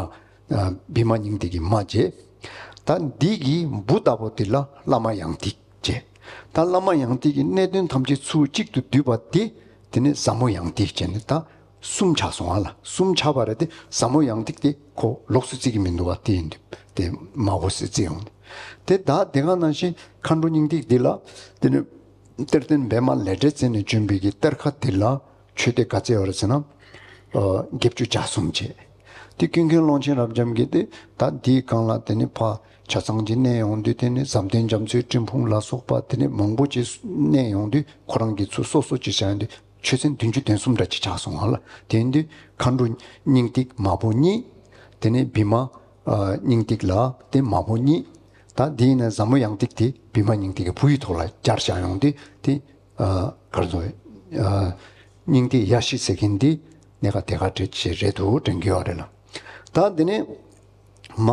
ཨ་བི་མ་སྙིང་ཐིག་གི་མ་བྱས། ད་འདི་གི་བུ་ལྟ་བུ་དེ་ལ་བླ་མ་ཡང་ཏིག་བྱས། ད་བླ་མ་ཡང་ཏིག་གི་གནད་དོན་ཐམས་ཅད་ཚུལ་གཅིག་ཏུ་བསྡུས་པ་དེ། དེ་ནས་ཟབ་མོ་ཡང་ཏིག་བྱས་ནས་ད་གསུམ་ཆགས་སོང་བ་ལ། གསུམ་ཆགས་པ་རེད་དེ། ཟབ་མོ་ཡང་ཏིག་དེ་ཁོ་ལོགས་སུ་བརྩི་གི་མི་འདུག་བ། དེ་ཡིན་དུས་དེ་མ་གོ་སྲིད་བརྩི་ཡོང་དེ། དེ་ད་དེ་ག་ནང་བཞིན་མཁའ་འགྲོ་སྙིང་ཐིག་འདི་ལ། དེ་ནས་གཏེར་སྟོན་པདྨ་ལས་འབྲས་རྩལ་ནས་བྱོན་པའི་གི་གཏེར་ཁ་འདི་ལ་ཆོས་སྡེ་ག་ཚད་ཡོད་རེད་ཟེར་ན། ཨ་བརྒྱད་ཅུ་གྱ་གསུམ་བྱས། དེ་ཀུན་མཁྱེན་ཀློང་ཆེན་རབ་འབྱམས་ཀྱིས་དེ་ད་འདིའི་སྒང་ལ་དེ་ནས་ཕ་ཆ་ཚང་གི་གནས་ཡོང་དུས། དེ་ནས་བཟའ་ཟླ་རྒྱ་མཚོའི་སྤྲིན་ཕུང་ལ་སོགས་པ་དེ་ནས་མང་པོ་ཅིག་གནས་ཡོང་དུས། ཁོ་རང་གི་ཚུལ་སོ་སོ་ཅིག་བྱ་ཡོང་དུས། ཆོས་ཚན་བདུན་ཅུ་དོན་གསུམ་འདྲ་ཅིག་ཆགས་སོང་ང་ལ། དེ་ཡིན་དུས་མཁའ་འགྲོ་སྙིང་ཐིག་མ་བུ་གཉིས། དེ་ནས་བི་མ་ཨ་སྙིང་ཐིག་ལ་དེ་མ་བུ་གཉིས། ད་འདི་ཡིན་ན་ཟབ་མོ་ཡང་ཏིག་དེ་བི་མ་སྙིང་ཐིག་གི་བུ་ཡི་ཐོག་ལ་སྦྱར་བཞག་ཡོང་དུས། དེ་ཨ་ག་རེ་ཟེར། ཨ་སྙིང་ཐིག་ཡ་བཞི་ཟེར་མཁན་འདི་གནད་ཀ་དེ་ག་འདྲ་ཅིག་རེད་འདུག་དྲན་གྱི་ཡོད་རེད་ལ། ད་དེ་ནས་མ།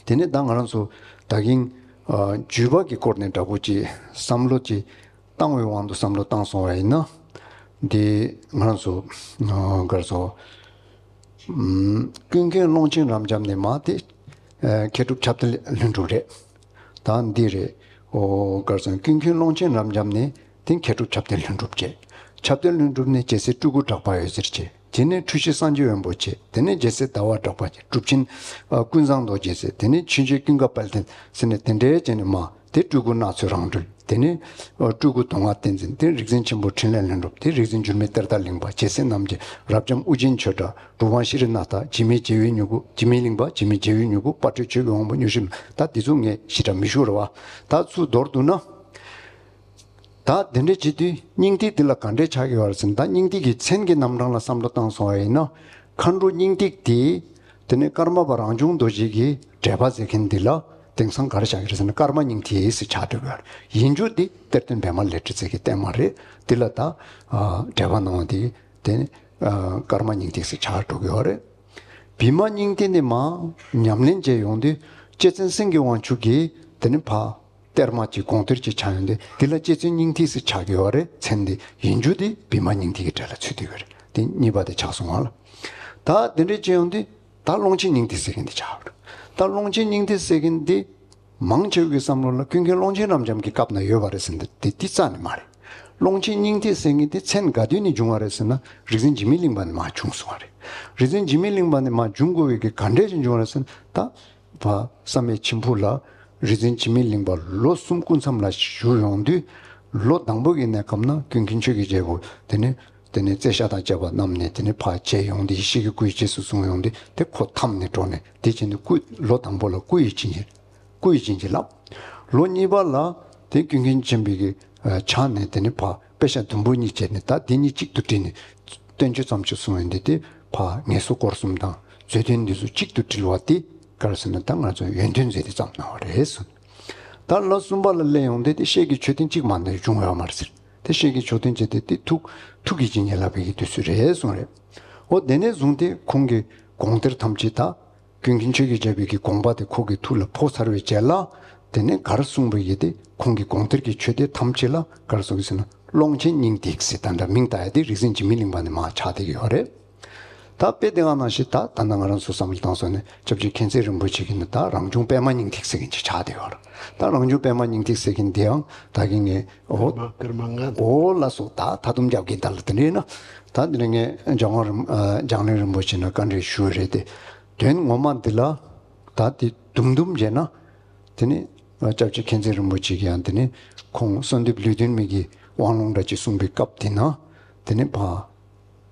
དེ་ནས་ད་ང་རང་ཚོ་ད་གིན་ཨ་བརྒྱུད་པ་གི་སྐོར་ནས་འདྲ་པོ་ཅིག་བསམ་བློ་ཅིག་བཏང་བའི་དབང་དུ་བསམ་བློ་བཏང་སོང་བ་ཡིན་ན། འདི་ང་རང་ཚོ་ཨ་ག་རེ་ཟེར། ཨམ་ཀུན་མཁྱེན་ཀློང་ཆེན་རབ་འབྱམས་ནས་མ་དེ་ཨ་མཁས་གྲུབ་ཁྱབ་བརྡལ་ལྷུན་གྲུབ་རེད། ད་འདི་རེད། ཨོ་ག་རེ་ཟེར། ཀུན་མཁྱེན་ཀློང་ཆེན་རབ་འབྱམས་ནས་དེ་མཁས་གྲུབ་ཁྱབ་བརྡལ་ལྷུན་གྲུབ་བྱས། ཁྱབ་བརྡལ་ལྷུན་གྲུབ་ནས་རྒྱལ་སྲས་སྤྲུལ་སྐུ་གྲགས་པ་འོད་ཟེར་བྱས། དེ་ནས་འཁྲུལ་ཞིག་སངས་རྒྱས་འོད་འབར་བྱས། དེ་ནས་རྒྱལ་སྲས་ཟླ་བ་གྲགས་པ་བྱས། གྲུབ་ཆེན་ཨ་ཀུན་བཟང་རྡོ་རྗེ་ཟེར། དེ་ནས་ཆོས་རྗེ་ཀུན་དགའ་དཔལ་ལྡན་ཟེར་ནས་དེ་འདྲའི་བྱས་ནས་མ། དེ་སྤྲུལ་སྐུ་སྣ་ཚོགས་རང་གྲོལ། དེ་ནས་ཨ་སྤྲུལ་སྐུ་མདོ་སྔགས་བསྟན་འཛིན། དེ་རིག་འཛིན་ཆེན་པོ་འཕྲིན་ལས་ལྷུན་གྲུབ། དེ་རིག་འཛིན་འགྱུར་མེད་གཏེར་བདག་གླིང་པ། རྒྱལ་སྲས་རྣམ་རྒྱལ། རབ་འབྱམས་ཨུ་རྒྱན་ཆོས་གྲགས། གྲུབ་དབང་ཤྲཱི་ནཱ་ཐ། འཇིགས་མེད་རྒྱལ་བའི་མྱུ་གུ། འཇིགས་མེད་གླིང་པ། འཇིགས་མེད་རྒྱལ་བའི་མྱུ་གུ། དཔལ་སྤྲུལ་ཆོས་ཀྱི་དབང་པོ་མྱུར་ཞིག་ལ། ད་འདི་ཚོ་ངས་ཞེ་དྲག་མི་ཞུ་ར་བ། ད་ཚུར་མདོར་བསྡུ་ན། ད་དེ་འདྲ་བྱེད་དུས་སྙིང་ཐིག་འདི་ལ་ག་འདྲས་ཆགས་ཀྱི་ཡོད་རེད་ཟེར་ན། ད་སྙིང་ཐིག་གི་མཚན་གྱི་རྣམ་གྲངས་ལ་བསམ་བློ་བཏང་སོང་བ་ཡིན་ན། མཁའ་འགྲོ་སྙིང་ཐིག་དེ། དེ་ནས་ཀརྨ་པ་རང་བྱུང་རྡོ་རྗེ་གི་འགྲེལ་པ་མཛད་མཁན་འདི་ལ་དེང་སང་ག་རེ་ཆགས་ཀྱི་རེད་ཟེར་ན། ཀརྨ་སྙིང་ཐིག་ཟེར་ཆགས་འགྲོ་གི་ཡོད་རེད། ཡིན་རྒྱུ་འདི་གཏེར་སྟོན་པདྨ་ལས་འབྲས་རྩལ་གྱི་བསྟན་པ་རེད། འདི་ལ་ད་ཨ་འགྲེལ་པ་གནང་བ་འདི་དེ་ནས་ཨ་ཀརྨ་སྙིང་ཐིག་ཟེར་ཆགས་འགྲོ་གི་ཡོད་རེད། བི་མ་སྙིང་ཐིག་ནས་མ་ཉམས་ལེན་བྱས་ཡོང་དུས་རྗེ་བཙུན་སེང་གེ་དབང་ཕྱུག་གིས་དེ་ནས་ཕ། གཏེར་མ་གཅིག་དགོངས་གཏེར་གཅིག་ཆགས་ཡོང་དུས། འདི་ལ་རྗེ་བཙུན་སྙིང་ཐིག་ཟེར་ཆགས་ཀྱི་ཡོད་རེད། མཚན་འདི་ཡིན་རྒྱུ་འདི་བི་མ་སྙིང་ཐིག་གི་གྲས་ལ་ཚུད་བསྡད་ཡོད་རེད། དེ་གཉིས་པ་དེ་ཆགས་སོང་བ་ལ། ད་དེ་འདྲས་བྱས་ཡོང་དུས་ད་ཀློང་ཆེན་སྙིང་ཐིག་ཟེར་མཁན་འདི་ཆགས་ཡོད་རེད། ད་ཀློང་ཆེན་སྙིང་ཐིག་ཟེར་མཁན་འདི་མང་ཆེ་བའི་བསམ་བློ་ལ་ཀུན་མཁྱེན་ཀློང་ཆེན་རབ་འབྱམས་ཀྱི་སྐབས་ན་ཡོད་པ་རེད་ཟེར་འདི་དེ་དེ་རྩ་ནས་མ་རེད། ཀློང་ཆེན་སྙིང་ཐིག་ཟེར་མཁན་དེ་མཚན་ག་དུས་ནས་བྱུང་བ་རེད་ཟེར་ན། རིག་འཛིན་འཇིགས་མེད་གླིང་པ་ནས་མར་བྱུང་སོང་བ་རེད། རིག་འཛིན་འཇིགས་མེད་གླིང་པ་ནས་མར་བྱུང་དགོས་པའི་གི་ག་འདྲས་ཀྱི་བྱུང་བ་རེད་ཟེར་ན། ད་བ་བསམ་ཡས་མཆིམས་ཕུ་ལ་རིག་འཛིན་འཇིགས་མེད་གླིང་པ་ལོ་གསུམ་སྐུ་མཚམས་ལ་བཞུགས་ཡོང་དུས། ལོ་དང་པོ་གི་གནས་སྐབས་ན་ཀུན་མཁྱེན་ཆོས་ཀྱི་རྒྱལ་པོ་དེ་ནས་དེ་ནས་རྩེ་ཤ་དང་བཅས་པ་བསྣམས་ནས་དེ་ནས་ཕར་བྱས་ཡོང་དུས། ཡེ་ཤེས་ཀྱི་སྐུ་ཡི་རྗེས་སུ་བཟུང་ཡོང་དུས། དེ་ཁོ་འཐམས་ནས་འགྲོ་ནས་དེ་བྱས་ནས་སྐུ་ལོ་དང་པོ་ལ་སྐུ་ཡི་བྱིན་གྱིས་སྐུ་ཡི་བྱིན་གྱིས་བརླབས། ལོ་གཉིས་པ་ལ་དེ་ཀུན་མཁྱེན་ཆེན་པོའི་གི་ ཆགས་ནས་དེ་ནི་ཕ་དཔེ་ཆ་དུམ་བུ་གཉིས་བྱས་ནས་ད་དེ་གཉིས་གཅིག་ཏུ་དྲིལ་ནས་བསྟན་བཅོས་བརྩམས་བྱས་གསུངས་ཡོད་འདི་དེ་ཕ་ངེས་སོ་སྐོར་གསུམ་དང་མཛོད་བསྟན་འདི་ཚོ་གཅིག་ཏུ་དྲིལ་བ་དེ་ག་རེ་ཟེར་ན་ད་ང་ཚོ་ཡོན་ཏན་མཛོད་དེ་བརྩམས་གནང་བ་རེད་གསུངས། ད་ལོ་གསུམ་པ་ལ་སླེབས་ཡོང་དུས་དེ་ཤེལ་གྱི་མཆོད་རྟེན་གཅིག་མ་གཏོགས་བྱུང་ཡོད་མ་རེད་ཟེར། དེ་ཤེལ་གྱི་མཆོད་རྟེན་བྱས་ཏེ་དེ་ཐུགས་ཐུགས་ཀྱི་བྱིན་གྱིས་བརླབས་པའི་གི་དུས་ཚོད་རེད་གསུངས་རེད། འོ་དེ་ནས་བཟུང་སྟེ་ཁོང་གི་དགོངས་གཏེར་ཐམས་ཅད་ད་ཀུན་མཁྱེན་ཆོས་ཀྱི་རྒྱལ་པོའི་གི་དགོངས་པ་དེ་ཁོ་གི་ཐུགས་ལ་ཕོག་ཚར་བའི་རྗེས་ལ་དེ་ནས་ག་རེ་གསུངས་པ་ཡིན་ཏེ་ཁོང་གི་དགོངས་གཏེར་གྱི་ཆོས་སྡེ་ཐམས་ཅད་ལ་ག་རེ་གསུངས་ཟེར་ན་ཀློང་ཆེན་སྙིང་ཐིག་ཟེར་ད་འདྲ་མིང་བཏགས་ཡ་དེ་རིག་འཛིན་འཇིགས་མེད་གླིང་པ་ནས་མར་ཆགས་བསྡད་ཀྱི་ཡོད་རེད། ད་དཔེ་དེ་ག་ནང་བཞིན་ད་ད་ལྟ་ང་རང་ཚོ་བསམ་བློ་བཏང་སོང་ནས་སྐྱབས་རྗེ་མཁྱེན་བརྩེ་རིན་པོ་ཆེ་གི་ནི་ད་རང་བྱུང་པད་མ་སྙིང་ཐིག་ཟེར་མཁན་ཅིག་ཆགས་བསྡད་ཡོད་རེད། ད་རང་བྱུང་པད་མ་སྙིང་ཐིག་ཟེར་མཁན་དེའང་ད་གིན་ངས་འོ་ཀརྨ་ཀརྨ་ལྔ་འོ་ལ་སོགས་ད་ད་དུང་རྒྱབ་ཀྱི་ད་ལ་དེ་འདྲ་ཡིན་ན་ད་དེ་ནས་ངས་འཇམ་དབྱངས་རིན་ཨ་འཇམ་གླིང་རིན་པོ་ཆེ་ན་བཀའ་འདྲི་ཞུ་བ་རེད་དེ། དོན་ངོ་མ་འདི་ལ་ད་དེ་དུམ་དུམ་བྱས་ན་དེ་ནི་སྐྱབས་རྗེ་མཁྱེན་བརྩེ་རིན་པོ་ཆེ་གི་ཡང་དེ་ནི་ཁོང་གསོལ་འདེབས་ལུས་རྟེན་མའི་གི་དབང་ལུང་འདྲ་ཅིག་གསུངས་པའི་སྐབས་དེ་ན་དེ་ནི་ཕ་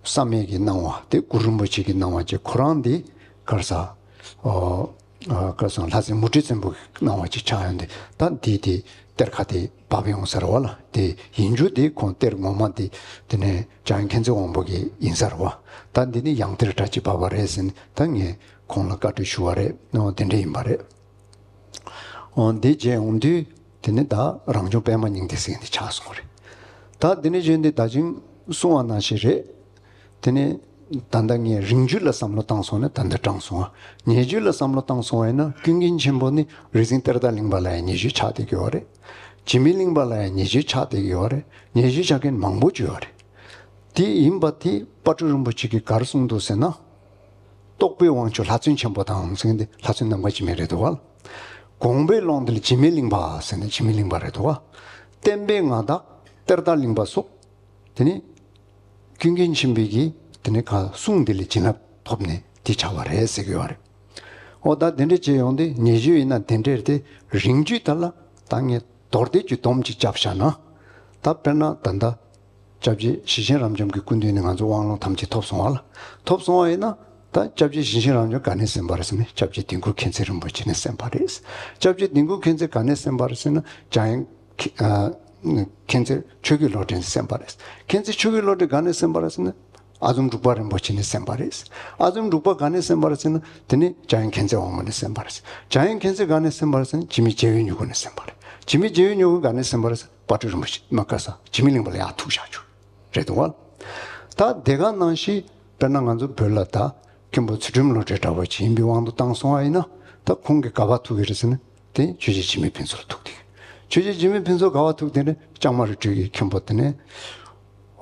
བསམ་ཡས་ཀྱི་གནང་བ་དེ་གུ་རུ་རིན་པོ་ཆེ་གི་གནང་བ་ཅིག་ཁོ་རང་འདི་ག་རེ་ཟ། ཨོ། ཨ་ག་རེ་ཟ་ལྷ་སྲས་མུ་ཁྲི་བཙན་པོ་གི་གནང་བ་ཅིག་ཆགས་ཡོང་དེ་ད་འདི་དེ་གཏེར་ཁ་དེ་བབས་ཡོང་ས་རེད་བ་ལ། དེ་ཡིན་རྒྱུ་དེ་ཁོང་གཏེར་ངོ་མ་དེ་དེ་ནས་འཇམ་དབྱངས་མཁྱེན་བརྩེ་དབང་པོ་གི་ཡིན་ས་རེད་བ། ད་འདི་ནི་ཡང་གཏེར་འདྲ་ཅིག་བབས་པ་རེད་ཟེར་ནས་ད་ངས་ཁོང་ལ་བཀའ་འདྲི་ཞུ་བ་རེད། ཨོ་དེ་འདྲ་ཡིན་པ་རེད། འོ་འདི་བྱས་ཡོང་དུས་དེ་ནི་ད་རང་བྱུང་པད་མ་སྙིང་ཐིག་ཟེར་མཁན་དེ་ཆགས་སོང་བ་རེད། ད་དེ་ནས་གཞན་དེ་ད་ཅིང་གསུང་བ་ནང་བཞིན་རེད། དེ་ནས་ད་ལྟ་ངས་རིང་བརྒྱུད་ལ་བསམ་བློ་བཏང་སོང་ན་ད་ལྟ་དྲངས་སོང་ང་། ཉེ་བརྒྱུད་ལ་བསམ་བློ་བཏང་སོང་བ་ཡིན་ན་ཀུན་མཁྱེན་ཆེན་པོ་ནི་རིག་འཛིན་གཏེར་བདག་གླིང་པ་ལ་ཡང་ཉེ་བརྒྱུད་ཆགས་བསྡད་ཀྱི་ཡོད་རེད། འཇིགས་མེད་གླིང་པ་ལ་ཡང་ཉེ་བརྒྱུད་ཆགས་བསྡད་ཀྱི་ཡོད་རེད། ཉེ་བརྒྱུད་ཆགས་མཁན་མང་པོ་ཅིག་ཡོད་རེད། དེ་ཡིན་པ་དེ་དཔལ་སྤྲུལ་རིན་པོ་ཆེ་གིས་ག་རེ་གསུངས་འདུག་ཟེར་ན། རྟོགས་པའི་དབང་ཕྱུག་ལྷ་བཙུན་ཆེན་པོ་དང་ཟེར་མཁན་དེ་ལྷ་བཙུན་ནམ་མཁའ་འཇིགས་མེད་རེད་འདུག་བ། དགོངས་པའི་ཀློང་དེ་ལ་འཇིགས་མེད་གླིང་པ་ཟེར་ནས་འཇིགས་མེད་གླིང་པ་རེད་འདུག་བ། བསྟན་པའི་མངའ་བདག་གཏེར་བདག་གླིང་པ་སོགས་དེ་ནི་ཀུན་མཁྱེན་ཆེན་པོའི་གི་དེ་ནི་ག་གསུང་དེ་ལས་བྱིན་རླབས་ཐོབ་ནས་དེ་ཆགས་པ་རེད་ཟེར་གི་ཡོད་རེད། འོ་ད་དེ་འདྲ་བྱས་ཡོང་དུས་ཉེ་བརྒྱུད་ཡིན་ན་དེ་འདྲ་རེད་དེ། རིང་བརྒྱུད་ད་ལ་ད་ངས་མདོར་བསྡུས་ཀྱི་སྡོམ་ཅིག་བརྒྱབ་བཞག་ན། ད་དཔེར་ན་ད་ལྟ་སྐྱབས་རྗེ་ཞེ་ཆེན་རབ་འབྱམས་ཀྱི་སྐུ་མདུན་ནས་ང་ཚོ་དབང་ལུང་ཐམས་ཅད་ཐོབ་སོང་བ་ལ། ཐོབ་སོང་བ་ཡིན་ན་ད་སྐྱབས་རྗེ་ཞེ་ཆེན་རབ་འབྱམས་ག་ནས་གསན་པ་རེད་ཟེར་ན་སྐྱབས་རྗེ་དིལ་མགོ་མཁྱེན་བརྩེ་རིན་པོ་ཆེ་ནས་གསན་པ་རེད། སྐྱབས་རྗེ་དིལ་མགོ་མཁྱེན་བརྩེ་ག་ནས་གསན་པ་རེད་ཟེར་ན་འཇམ་དབྱངས་མཁྱེན་ཨ་མཁྱེན་བརྩེ་ཆོས་ཀྱི་བློ་གྲོས་ནས་གསན་པ་རེད། མཁྱེན་བརྩེ་ཆོས་ཀྱི་བློ་གྲོས་ག་ནས་གསན་པ་རེད་ཟེར་ན། ཨ་འཛོམ་འབྲུག་པ་རིན་པོ་ཆེ་ནས་གསན་པ་རེད། ཨ་འཛོམ་འབྲུག་པ་ག་ནས་གསན་པ་རེད་ཟེར་ན་དེ་ནི་འཇམ་དབྱངས་མཁྱེན་བརྩེ་དབང་པོ་ནས་གསན་པ་རེད། འཇམ་དབྱངས་མཁྱེན་བརྩེ་ག་ནས་གསན་པ་རེད་ཟེར་ན་འཇིགས་མེད་རྒྱལ་བའི་མྱུ་གུ་ནས་གསན་པ་རེད། འཇིགས་མེད་རྒྱལ་བའི་མྱུ་གུ་ག་ནས་གསན་པ་རེད་ཟེར་ན་དཔལ་སྤྲུལ་རིན་པོ་ཆེ་མ་ག་ས་འཇིགས་མེད་གླིང་པ་ལ་ཡར་ཐུག་བཞག་རྒྱུ་རེད་འདུག་བ། ད་དེ་ག་ནང་བཞིན་དཔེར་ན་ང་ཚོ་བོད་ལ་ད་མཁན་པོ་ཚུལ་ཁྲིམས་བློ་གྲོས་འདྲ་བོ་ཅིག་ཡིན་པའི་དབང་དུ་བཏང་སོང་བ་ཡིན་ན་ད་ཁོང་གིས་ག་པར་ཐུག་གི་རེད་ཟེར་ན། དེ་ཆོས་རྗེ་འཇིགས་མེད་ཕུན་ཚོགས་ལ་ཐུག་དེ། ཆོས་རྗེ་འཇིགས་མེད་ཕུན་ཚོགས་ག་པར་ཐུག་དེ་ནི་ལྕང་མ་རི་ཁྲོད་ཀྱི་མཁན་པོ་དེ་ནི།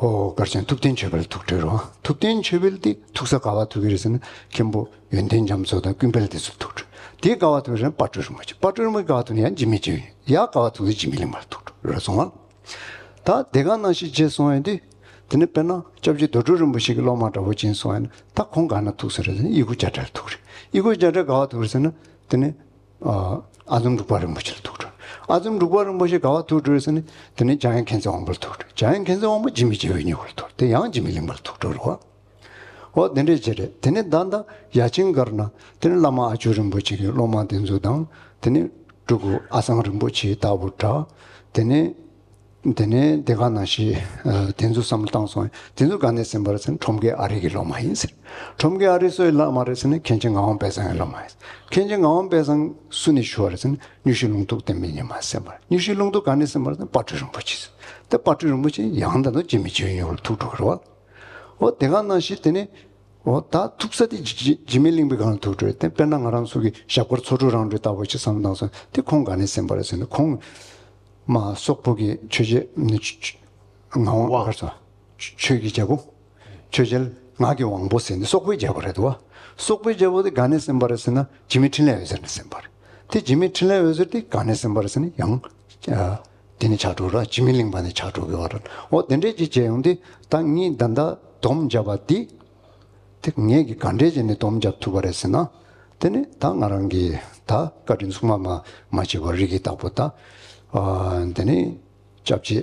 ཨོ་གར་ཅན་ཐུབ་བསྟན་ཆོས་འཕེལ་ཐུག་འཕྲོད་རོ། ཐུབ་བསྟན་ཆོས་འཕེལ་དེ་ཐུག་ས་ག་པར་ཐུག་གི་རེད་ཟེར་ན་མཁན་པོ་ཡོན་ཏན་རྒྱ་མཚོ་དང་ཀུན་དཔལ་དེ་ཚོ་ཐུག་འཕྲོད། དེ་ག་པར་ཐུག་རེད་ཟེར་ན་དཔལ་སྤྲུལ་རིན་པོ་ཆེ། དཔལ་སྤྲུལ་རིན་པོ་ཆེ་ག་པར་ཐུག་ནི་ཡང་འཇིགས་མེད་ཆོས་ཡིན་ཡ་ག་པར་ཐུག་ཟེར་འཇིགས་མེད་གླིང་པ་ལ་ཐུག་འཕྲོད་རོ་སོང་བ། ད་དེ་ག་ནང་བཞིན་བྱས་སོང་ཡོད་དུས། དེ་ནི་དཔེར་ན་སྐྱབས་རྗེ་རྡོ་གྲུབ་རིན་པོ་ཆེ་གི་སློབ་མ་འདྲ་བོ་ཅིག་སོང་ཡོད་ན་ད་ཁོང་ག་ན་ཐུག་ས་རེད་ཟེར་ན་ཡི་གུ་རྒྱ་གྲལ་ཐུག་རེད། ཡི་གུ་རྒྱ་གྲལ་ག་པར་ཐུག་རེད་ཟེར་ན་དེ་ནི། ཨ་འཛོམ་འབྲུག་པ་རིན་པོ་ཆེ་ལ་ཐུག་འགྲོ། ཨ་འཛོམ་འབྲུག་པ་རིན་པོ་ཆེ་ག་པར་ཐུག་འགྲོ་ཟེར་ན། དེ་ནས་འཇམ་དབྱངས་མཁྱེན་བརྩེ་དབང་པོ་ལ་ཐུག་འགྲོ། འཇམ་དབྱངས་མཁྱེན་བརྩེ་དབང་པོ་འཇིགས་མེད་རྒྱལ་བའི་མྱུ་གུ་ལ་ཐུག་འགྲོ། དེ་ཡང་འཇིགས་མེད་གླིང་པ་ལ་ཐུག་འགྲོ་རེད་བ། འོ་དེ་འདྲས་བྱས་རེད། དེ་ནས་ད་ལྟ་ཡ་ཆེན་སྒར་ན་དེ་ནས་བླ་མ་ཨ་ཇོ་རིན་པོ་ཆེ་གི་སློབ་མ་དེ་ཚོ་དང་། དེ་ནས་སྤྲུལ་སྐུ་ཨ་སང་རིན་པོ་ཆེ་ལྟ་བུ་འདྲ། དེ་ནས། དེ་ནས་དེ་ག་ནང་བཞིན་དེ་ཚོ་བསམ་བློ་བཏང་སོང་། དེ་ཚོ་ག་ནས་གསན་པ་རེད་ཟེར་ན་ཁྲོམ་དགེ་ཨ་རི་གི་སློབ་མ་ཡིན་ཟེར། ཁྲོམ་དགེ་ཨ་རི་སུའི་བླ་མ་རེད་ཟེར་ན་མཁན་ཆེན་ངག་དབང་དཔལ་བཟང་གི་སློབ་མ་ཡིན་ཟེར། མཁན་ཆེན་ངག་དབང་དཔལ་བཟང་སུ་ནས་ཞུ་བ་རེད་ཟེར་ན་དངོས་གཞི་ལུང་རྟོགས་བསྟན་པའི་ཉི་མ་ཟེར་བ་རེད། དངོས་གཞི་ལུང་རྟོགས་ག་ནས་གསན་པ་རེད་ཟེར་ན་དཔལ་སྤྲུལ་རིན་པོ་ཆེ་ཟེར། དེ་དཔལ་སྤྲུལ་རིན་པོ་ཆེ་ཡང་ད་དུང་འཇིགས་མེད་རྒྱལ་བའི་མྱུ་གུ་ལ་ཐུག་འགྲོ་གི་རེད་བ། འོ་དེ་ག་ནང་བཞིན་དེ་ནས། འོ་ད་ཐུག་ས་དེ་འཇིགས་འཇིགས་མེད་གླིང་པའི་སྒང་ལ་ཐུག་འགྲོ་རེད་དེ། དཔེར་ན་ང་རང་ཚོ་གི་ཞབས་དཀར་ཚོ་དྲུག་རང་གྲོལ་ལྟ་བུ་ཅིག་བསམ་བློ་བཏང་སོང་། དེ་ཁོང་ག་ནས་གསན་པ་རེད་ཟེར་ན་ཁོང་། མ་སོག་པོ་གི་ཆོས་རྗེ་ནི་ཆོས་ཆོས་ངག་དབང་དབང་གར་སོང་། ཆོས་ཀྱི་རྒྱལ་པོ། ཆོས་རྒྱལ་ངག་གི་དབང་པོ་ཟེར་ནས་སོག་པོའི་རྒྱལ་པོ་རེད་དོ། སོག་པོའི་རྒྱལ་པོ་དེ་ག་ནས་གསན་པ་རེད་ཟེར་ན་འཇིགས་མེད་འཕྲིན་ལས་འོད་ཟེར་ནས་གསན་པ་རེད། དེ་འཇིགས་མེད་འཕྲིན་ལས་འོད་ཟེར་དེ་ག་ནས་གསན་པ་རེད་ཟེར་ན་ཡང་། དེ་ནི་ཆགས་འགྲོ་ར་འཇིགས་མེད་གླིང་པ་ནས་ཆགས་འགྲོ་གི་བ་རེད། འོ་དེ་འདྲས་ཅིག་བྱས་ཡོང་དུས་ད་ངས་ད་ལྟ་སྡོམ་བརྒྱབ་པ་འདི། དེ་ངས་ཀྱི་ག་འདྲས་བྱས་ནས་སྡོམ་བརྒྱབ་ཐུབ་པ་རེད་ཟེར་ན། དེ་ནི་ད་ང་རང་གི་ད་བཀའ་དྲིན་མཚུངས་པ་མ་མ་བྱས་པ་རིགས་ཀྱི་བདག་པོ་ད། ཨ་དེ་ནི་སྐྱབས་རྗེ་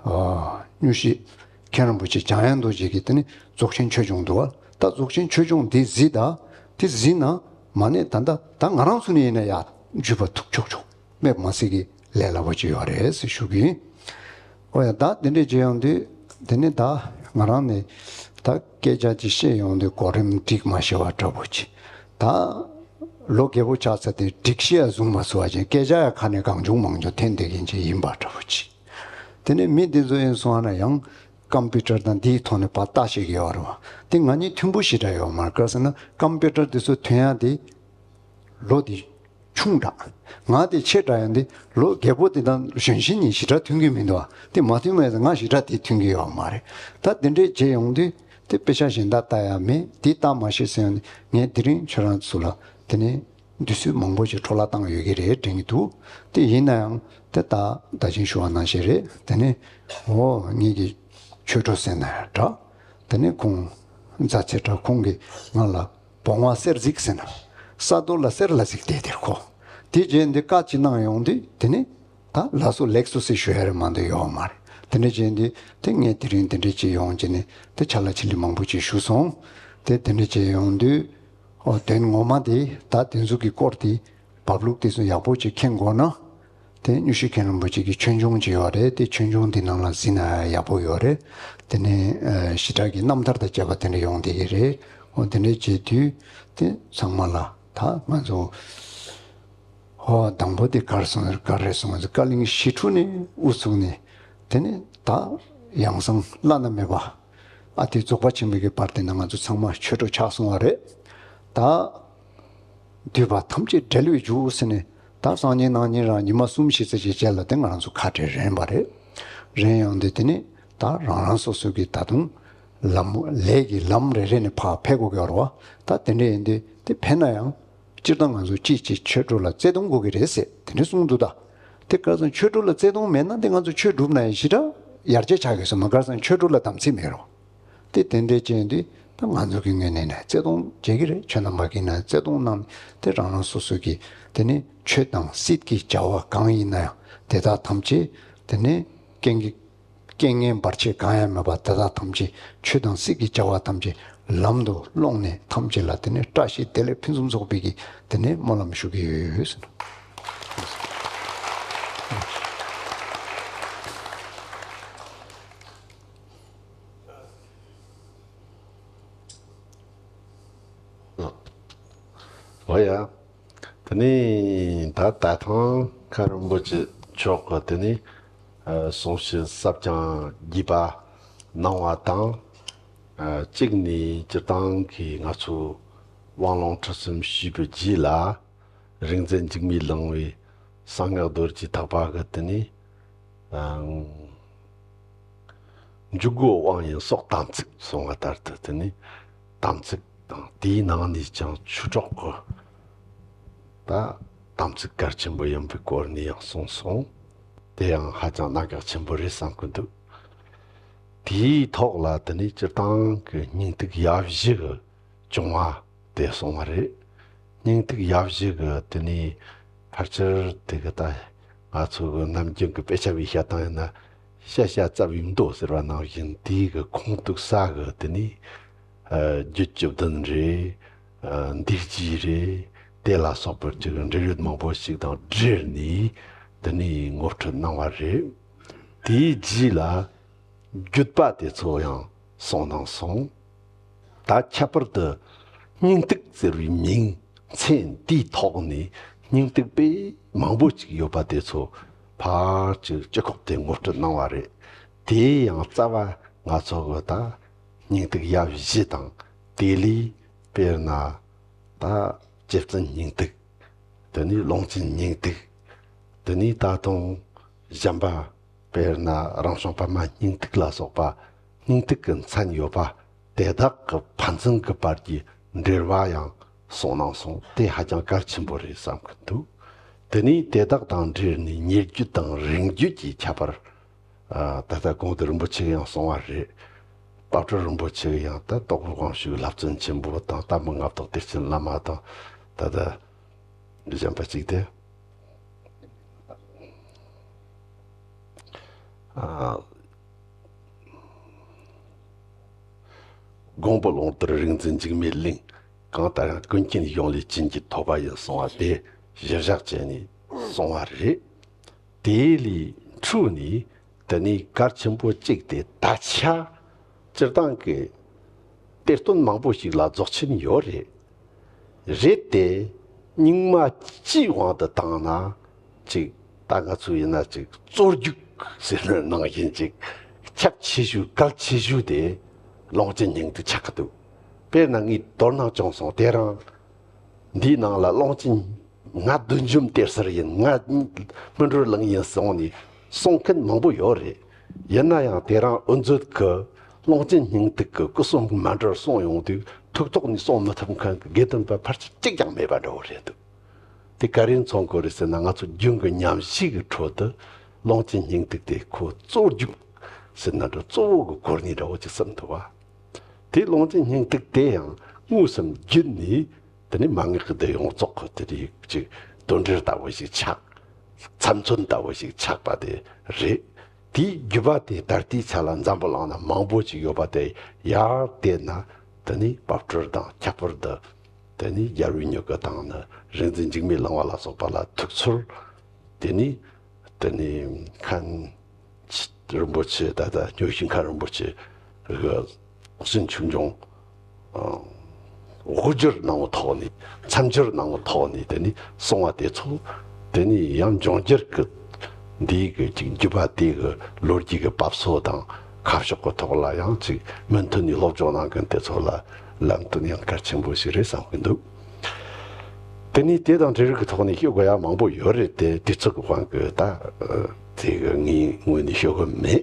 ཨ་དངོས་གཞི་མཁན་རིན་པོ་ཆེ་འཇམ་དབྱངས་རྡོ་རྗེ་གིས་དེ་ནི་རྫོགས་ཆེན་ཆོས་འབྱུང་འདུག་བ། ད་རྫོགས་ཆེན་ཆོས་འབྱུང་འདི་གཟིགས་ད། དེ་གཟིགས་ན་མ་ཎི་ད་ད་ད་ང་རང་ཚོ་ནས་ཡིན་ན་ཡ་བརྒྱུད་པ་ཐུག་ཆོག་ཆོག་སྨྲས་མ་སྲིད་ཀྱི་ལས་སླ་པོ་ཅིག་ཡོད་རེད་ཟེར་ཞུ་གི་ཡིན། ཨོ་ཡ། ད་དེ་འདྲས་བྱས་ཡོང་དུས་དེ་ནི་ད་ང་རང་ནས་ད་སྐད་ཆ་ཅིག་བཤད་ཡོང་དུས་གོ་རིམ་སྒྲིག་མ་ཤེས་པ་འདྲ་པོ་ཅིག་ད་ལོ་རྒས་པོ་ཆགས་ཚར་ཏེ་སྒྲིག་གཞི་ཡང་བཟུང་མ་ཚུགས་པ་ཅིག་སྐད་ཆ་ཡང་ཁ་ནས་གང་བྱུང་མང་བྱུང་འཐེན་བསྡད་མཁན་ཅིག་ཡིན་པ་འདྲ་པོ་ཅིག་དེ་ནས་མི་འདི་ཚོ་ཡིན་སོང་ན་ཡང་ཀམ་པུ་ཊར་དང་འདིའི་ཐོག་ནས་ཕར་ལྟ་ཤེས་ཀྱི་ཡོད་རེད་བ། དེ་ང་གཉིས་མཐུན་པོ་ཞེ་དྲག་ཡོད་མ་རེད། ག་ཟེར་ན་ཀམ་པུ་ཊར་དེ་ཚོ་ཐོན་ཡག་དེ་ལོ་དེ་ཆུང་དྲགས། ང་དེ་ཆེ་དྲགས་ཡོང་དུས་ལོ་རྒས་པོ་དེ་དང་གཞོན་ཤིང་གཉིས་ཞེ་དྲག་མཐུན་གྱི་མི་འདུག་ཨ། དེ་མ་མཐུན་པ་ཡིན་ཙང་ང་ཞེ་དྲག་དེ་མཐུན་གྱི་ཡོད་མ་རེད། ད་དེ་འདྲས་བྱས་ཡོང་དུས་དེ་དཔེ་ཆ་གཞན་དག་ལྟ་ཡག་མེད། དེ་ལྟ་མ་ཤེས་ཟེར་ཡོང་དུས་ངས་དེ་རིང་ཁྱོད་རང་ཚོ་ལ་དེ་ནས་དུས་ཚོད་མང་པོ་ཞིག་འཕྲོ་བརླག་བཏང་ཡོད་ཀྱི་རེད་དྲན་གྱི་འདུག་དེ་ཡིན་ན་ཡང་དེ་ད་ད་ཅིང་ཞུ་བ་ནང་བཞིན་རེད། དེ་ནས་འོ་ངེད་ཀྱི་ཆོས་གྲོགས་ཟེར་ན་ཡང་འདྲ། དེ་ནས་ཁོང་མཛའ་བརྩེ་དྲགས། ཁོང་གིས་ང་ལ་བོང་བ་གསེར་གཟིགས་ཟེར་ན། ས་རྡོ་ལ་གསེར་ལ་གཟིགས་བསྡད་དེར་ཁོ། དེ་རྗེས་འདི་བཀའ་ཅི་གནང་ཡོང་དུས་དེ་ནི་ད་ལགས་སོ་ལེགས་སོ་ཟེར་ཞུ་ཡ་རེད་མ་གཏོགས་ཡོད་མ་རེད། དེ་འདྲ་བྱས་འདི་དེ་ངས་དེ་རིང་དེ་འདྲ་བྱས་ཡོང་བྱས་ནས་དེ་ཕྱག་ལ་ཕྱི་ལ་མང་པོ་ཅིག་ཞུ་སོང་། དེ་དེ་འདྲ་བྱས་ཡོང་དུས་ཨོ་དོན་ངོ་མ་དེ་ད་དེ་ཚོ་གི་སྐོར་དེ་བབ་ལུགས་དེ་ཚོ་ཡག་པོ་ཅིག་མཁྱེན་དགོས་ན། དེ་དངོས་གཞི་མཁན་རིན་པོ་ཆེ་གི་ཆོས་འབྱུང་ཅིག་ཡོད་རེད། དེ་ཆོས་འབྱུང་འདི་ནང་ལ་གཟིགས་ན་ཡག་པོ་ཡོད་རེད། དེ་ནས་ཨ་ཞེ་དྲག་གི་རྣམ་ཐར་དང་བཅས་པ་དེ་འདྲ་ཡོང་བསྡད་ཀྱི་རེད། འོ་དེ་འདྲ་བྱེད་དུས་དེ་ཚང་མ་ལ་ད་ང་ཚོ་ཧོ་དང་པོ་དེ་ག་རེ་སོང་ག་རེ་སོང་ཟེར། བཀའ་གླིང་ཞི་ཁྲོ་ནས་དབུ་ཚུགས་ནས་དེ་ནས་ད་ཡང་གསང་བླ་ན་མེད་པ་ཨ་ཏི་རྫོགས་པ་ཆེན་པོའི་གི་བར་དེ་ན་ང་ཚོ་ཚང་མ་ཆོས་གྲོགས་ཆགས་སོང་བ་རེད། ད་འདུས་པ་ཐམས་ཅད་འབྲེལ་བའི་རྒྱུ་ཟེར་ནས་ད་སང་ཉིན་གནངས་ཉིན་རང་ཉི་མ་གསུམ་བཞི་ཙམ་ཞིག་རྗེས་ལ་དེ་ང་རང་ཚོ་ཁ་བྲལ་རན་པ་རེད། རན་ཡོང་དུས་དེ་ནས་ད་རང་རང་སོ་སོ་གི་ད་དུང་ལམ་ལས་ཀྱི་ལམ་རེ་རེ་ནས་ཕར་ཕེབས་དགོས་ཀྱི་ཡོད་རེད་བ། ད་དེ་འདྲ་ཡིན་དུས་དེ་ཕེབས་ན་ཡང་སྤྱིར་བཏང་ང་ཚོ་ཅིག་ཅིག་ཆོས་གྲོགས་ལ་བརྩེ་དུང་དགོས་ཀྱི་རེད་ཟེར་དེ་འདྲ་གསུངས་འདུག་ད་དེ་ག་ཚོད་ཆོས་གྲོགས་ལ་བརྩེ་དུང་མེད་ན་དེ་ང་ཚོ་ཆོས་སྒྲུབ་ན་ཡང་ཞེ་དྲག་ཡར་རྒྱས་ཆགས་ཀྱི་སོང་མ། ག་ཚོད་ཆོས་གྲོགས་ལ་དམ་ཚིག་མེད་རོགས། དེ་དེ་འདྲས་བྱས་དུས་ད་ང་ཚོ་གི་ངོས་ནས་ནས་བརྩེ་དུང་བྱེད་ཀྱི་རེད། ཁྱོད་རྣམ་པ་གིས་ན་བརྩེ་དུང་གནང་དེ་རང་རང་སོ་སོ་གི་དེ་ནི་ཆོས་དང་སྲིད་ཀྱི་བྱ་བ་གང་ཡིན་ན་ཡང་དེ་དག་ཐམས་ཅད་དེ་ནི་རྐྱེན་གྱི་རྐྱེན་ངན་བར་ཆད་གང་ཡང་མེད་པ་དེ་དག་ཐམས་ཅད་ཆོས་དང་སྲིད་ཀྱི་བྱ་བ་ཐམས་ཅད་ལམ་དུ་སློང་ནས་ཐམས་ཅད་ལ་དེ་ནི་བཀྲ་ཤིས་བདེ་ལེགས་ཕུན་སུམ་ཚོགས་པའི་གི་དེ་ནི་སྨོན་ལམ་ཞུ་གི་ཡོད་ཟེར། འོ་ཡ། དེ་ནས་ད་ད་ཐེངས་མཁན་རིན་པོ་ཆེ་མཆོག་གིས་དེ་ནས་ཨ་གསུང་བཤད་གསར་རྐྱང་རྒྱས་པ་གནང་བ་དང་། ཨ་གཅིག་ནས་སྤྱིར་བཏང་གི་ང་ཚོ་དབང་ལུང་ཁྲིད་གསུམ་ཞུས་པའི་རྗེས་ལ། རིག་འཛིན་འཇིགས་མེད་གླིང་པའི་གསང་སྔགས་རྡོ་རྗེ་ཐེག་པ་གི་དེ་ནས་ཨ་འཇུག་སྒོའི་དབང་ཡིན་སོགས་དམ་ཚིག་གསུངས་པ་ལྟར་དུ་དེ་ནས་དམ་ཚིག་དང་དེའི་ནང་ནས་ཀྱང་ཆོས་གྲོགས་ཀྱི་ད་དམ་ཚིག་གལ་ཆེན་པོ་ཡིན་པའི་སྐོར་ནས་ཡང་གསུངས་སོང་། དེ་ཡང་ཧ་ཅང་གནད་འགག་ཆེན་པོ་རེད་བསམ་གྱི་འདུག་དེའི་ཐོག་ལ་དེ་ནས་སྤྱིར་བཏང་གི་སྙིང་ཐིག་ཡབ་བཞི་གི་བྱུང་བ་དེ་གསུངས་པ་རེད། སྙིང་ཐིག་ཡབ་བཞི་གི་དེ་ནས་ཕལ་ཆེར་དེ་གི་ད་ང་ཚོ་གི་ནམ་རྒྱུན་གི་དཔེ་ཆ་བའི་བཤད་སྟངས་ཡིན་ན་ཤ་ཤ་རྩ་བའི་མདོ་ཟེར་བ་ནང་བཞིན་དེའི་གི་ཁུངས་གཏུགས་ས་གི་དེ་ནས་ཨ་རྒྱུད་བཅུ་བདུན་རེད། ཨ་འདུས་བྱས་རེད། དེ་ལ་སོགས་པར་གྱི་འབྲེལ་ཡོད་མང་པོ་ཞིག་དང་འབྲེལ་ནས་དེ་ནས་ངོ་སྤྲོད་གནང་བ་རེད། དེའི་རྗེས་ལ་བརྒྱུད་པ་དེ་ཚོ་ཡང་གསུངས་གནང་སོང་། ད་ཁྱད་པར་དུ་སྙིང་ཐིག་ཟེར་བའི་མིང་མཚན་དེའི་ཐོག་ནས་སྙིང་ཐིག་དཔེ་མང་པོ་ཅིག་ཡོད་པ་དེ་ཚོ་ཕར་ཅིག་སྤྱི་ཁོག་དེ་ངོ་སྤྲོད་གནང་བ་རེད། དེའི་ཡང་རྩ་བ་ང་ཚོ་གི་ད་སྙིང་ཐིག་ཡབ་བཞི་དང་དེ་ལས་དཔེར་ན་ད་རྗེ་བཙུན་སྙིང་ཐིག་དེ་ནས་ཀློང་ཆེན་སྙིང་ཐིག་དེ་ནས་ད་དུང་གཞན་པ་དཔེར་ན་རང་བྱུང་པདྨ་སྙིང་ཐིག་ལ་སོགས་པ་སྙིང་ཐིག་གི་མཚན་ཡོད་པ་དེ་དག་གི་ཕན་ཚུན་གྱི་བར་གྱི་འབྲེལ་བ་ཡང་གསུངས་གནང་སོང་། དེ་ཧ་ཅང་གལ་ཆེན་པོ་རེད་བསམ་གྱི་འདུག་དེ་ནས་དེ་དག་དང་འབྲེལ་ནས་ཉེ་བརྒྱུད་དང་རིང་བརྒྱུད་ཀྱི་ཁྱད་པར། ཨ་ད་ལྟ་གོང་དུ་རིན་པོ་ཆེ་གིས་ཡང་གསུངས་པ་རེད། དཔལ་སྤྲུལ་རིན་པོ་ཆེ་གིས་ཡང་ད་རྟོགས་པའི་དབང་ཕྱུག་བླ་བཙུན་ཆེན་པོ་དང་ལྟ་བུ་མངའ་བདག་གཏེར་ཆེན་བླ་མ་དང་ད་ལྟ་གཞན་པ་གཅིག་དེ། ཨ་དགོངས་པ་ཀློང་རྡོལ་རིག་འཛིན་འཇིགས་མེད་གླིང་། གང་ལྟར་ཡང་ཀུན་མཁྱེན་གཞུང་ལས་བྱིན་གྱིས་ཐོབ་པ་ཡིན་གསུངས་པ་དེ་གཞི་བཞག་བྱས་ནས་གསུངས་པ་རེད། དེ་ལས་འཕྲོས་ནས་ དེ་ནས་གལ་ཆེན་པོ་གཅིག་དེ་ད་ཆ་སྤྱིར་བཏང་གི་གཏེར་སྟོན་མང་པོ་ཞིག་ལ་རྫོགས་ཆེན་ཡོད་རེད། རེད་དེ། རྙིང་མ་སྤྱིའི་དབང་དུ་བཏང་ན། ཅིག་ད་ང་ཚོ་ཡིན་ན་ཅིག་རྩོད་རྒྱུགས་ཟེར་ནི་ནང་བཞིན་ཅིག་ཁྱབ་ཆེ་ཤོས་གལ་ཆེ་ཤོས་དེ་ཀློང་ཆེན་སྙིང་ཐིག་ཆགས་ཀྱི་འདུག་དཔེར་ན་ངས་དོ་སྣང་བྱུང་སོང་། དེ་རིང་འདིའི་ནང་ལ་ཀློང་ཆེན། ང་བདུད་འཇོམས་གཏེར་གསར་ཡིན། ང་སྨིན་གྲོལ་གླིང་ཡིན་གསུངས་ནས་གསུང་མཁན་མང་པོ་ཡོད་རེད། ཡིན་ན་ཡང་དེ་རིང་འུ་ཚོ་གི་ཀློང་ཆེན་སྙིང་ཐིག་གི་སྐུ་གསུམ་མཎྜལ་གསུང་ཡོང་དུས་ཐུགས་ཐོག་ནས་གསུང་མི་ཐུབ་མཁན་གྱི་དགེ་འདུན་པ་ཕལ་ཆེར་གཅིག་ཀྱང་མེད་པ་འདྲ་བོ་རེད་འདུག་དེ་ག་རེ་མཚོན་གྱི་རེད་ཟེར་ན། ང་ཚོ་རྒྱུན་གྱི་ཉམས་ཞིབ་ཀྱི་ཁྲོད་དུ་ཀློང་ཆེན་སྙིང་ཐིག་དེ་ཁོ་རྩོད་རྒྱུགས་ཟེར་ན་འདྲ། གཙོ་བོ་གི་གོ་གནས་འདྲ་བོ་ཅིག་བསམ་ཐུབ་པ། དེ་ཀློང་ཆེན་སྙིང་ཐིག་དེ་ཡང་དངོས་སུ་བརྒྱུད་ནས། དེ་ནས་མན་ངག་གི་དེ་ཡོངས་རྫོགས་ཀྱི་དེ་རིགས་ཅིག་དོན་འགྲེལ་ལྟ་བུ་ཞིག་ཆགས། ཚབ་མཚོན་ལྟ་བུ་ཞིག་ཆགས་པ་དེ་རེད། དེའི་བརྒྱུད་པ་དེ་ད་ལྟའི་ཆ་ལ་འཛམ་བུ་གླིང་ན་མང་པོ་ཞིག་ཡོད་པ་དེ་ཡར་བལྟས་ན། དེ་ནས་བབ་ཀྲོལ་དང་། ཁྱད་པར་དུ་དེ་ནས་རྒྱལ་བའི་མྱུ་གུ་དང་ནི་རིག་འཛིན་འཇིགས་མེད་གླིང་པ་ལ་སོགས་པ་ལ་ཐུགས་ཚུར། དེ་ནས། དེ་ནས་མཁན་རིན་པོ་ཆེ། ད་ལྟ་སྨྱོ་ཤུལ་མཁན་རིན་པོ་ཆེ་གི་སྲིན་ཆུང་ལྗོངས་དབུ་བསྒྱུར་གནང་བའི་ཐོག་ནས། མཚམས་སྦྱོར་གནང་བའི་ཐོག་ནས། དེ་ནས་གསུང་བ་དེ་ཚོ། དེ་ནས་ཡང་འབྱུང་འགྱུར་གྱི་འདིའི་གི་ཅིག་བརྒྱུད་པ་དེ་གི་ལོ་རྒྱུས་ཀྱི་བབ་སྲོལ་དང་ཁ་ཕྱོགས་ཀྱི་ཐོག་ལ་ཡང་ཅིག་མུ་མཐུད་ནས་སློབ་སྦྱོང་གནང་མཁན་དེ་ཚོ་ལ་ལམ་སྟོན་ཡང་གལ་ཆེན་པོ་ཞིག་རེད་བསམ་གྱི་འདུག་དེ་ནས་དེ་དང་འབྲེལ་བའི་ཐོག་ནས་ཤོད་དགོས་ཡ་མང་པོ་ཡོད་རེད་དེ། དུས་ཚོད་ཀྱི་དབང་གིས་ད་དེ་གི་ངའི་ངོས་ནས་ཤོད་དགོས་མེད།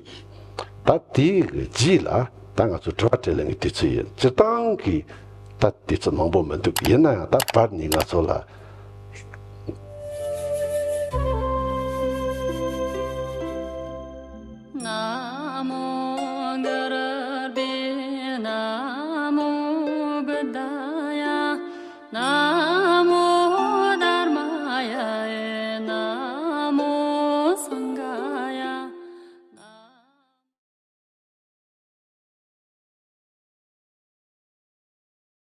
ད་དེའི་རྗེས་ལ་ད་ང་ཚོ་དྲི་བ་དྲིས་ལན་གྱི་དུས་ཚོད་ཡིན། སྤྱིར་བཏང་གི་ད་དུས་ཚོད་མང་པོ་མི་འདུག་ཡིན་ན་ཡང་ད་བར་ནས་ང་ཚོ་ལ་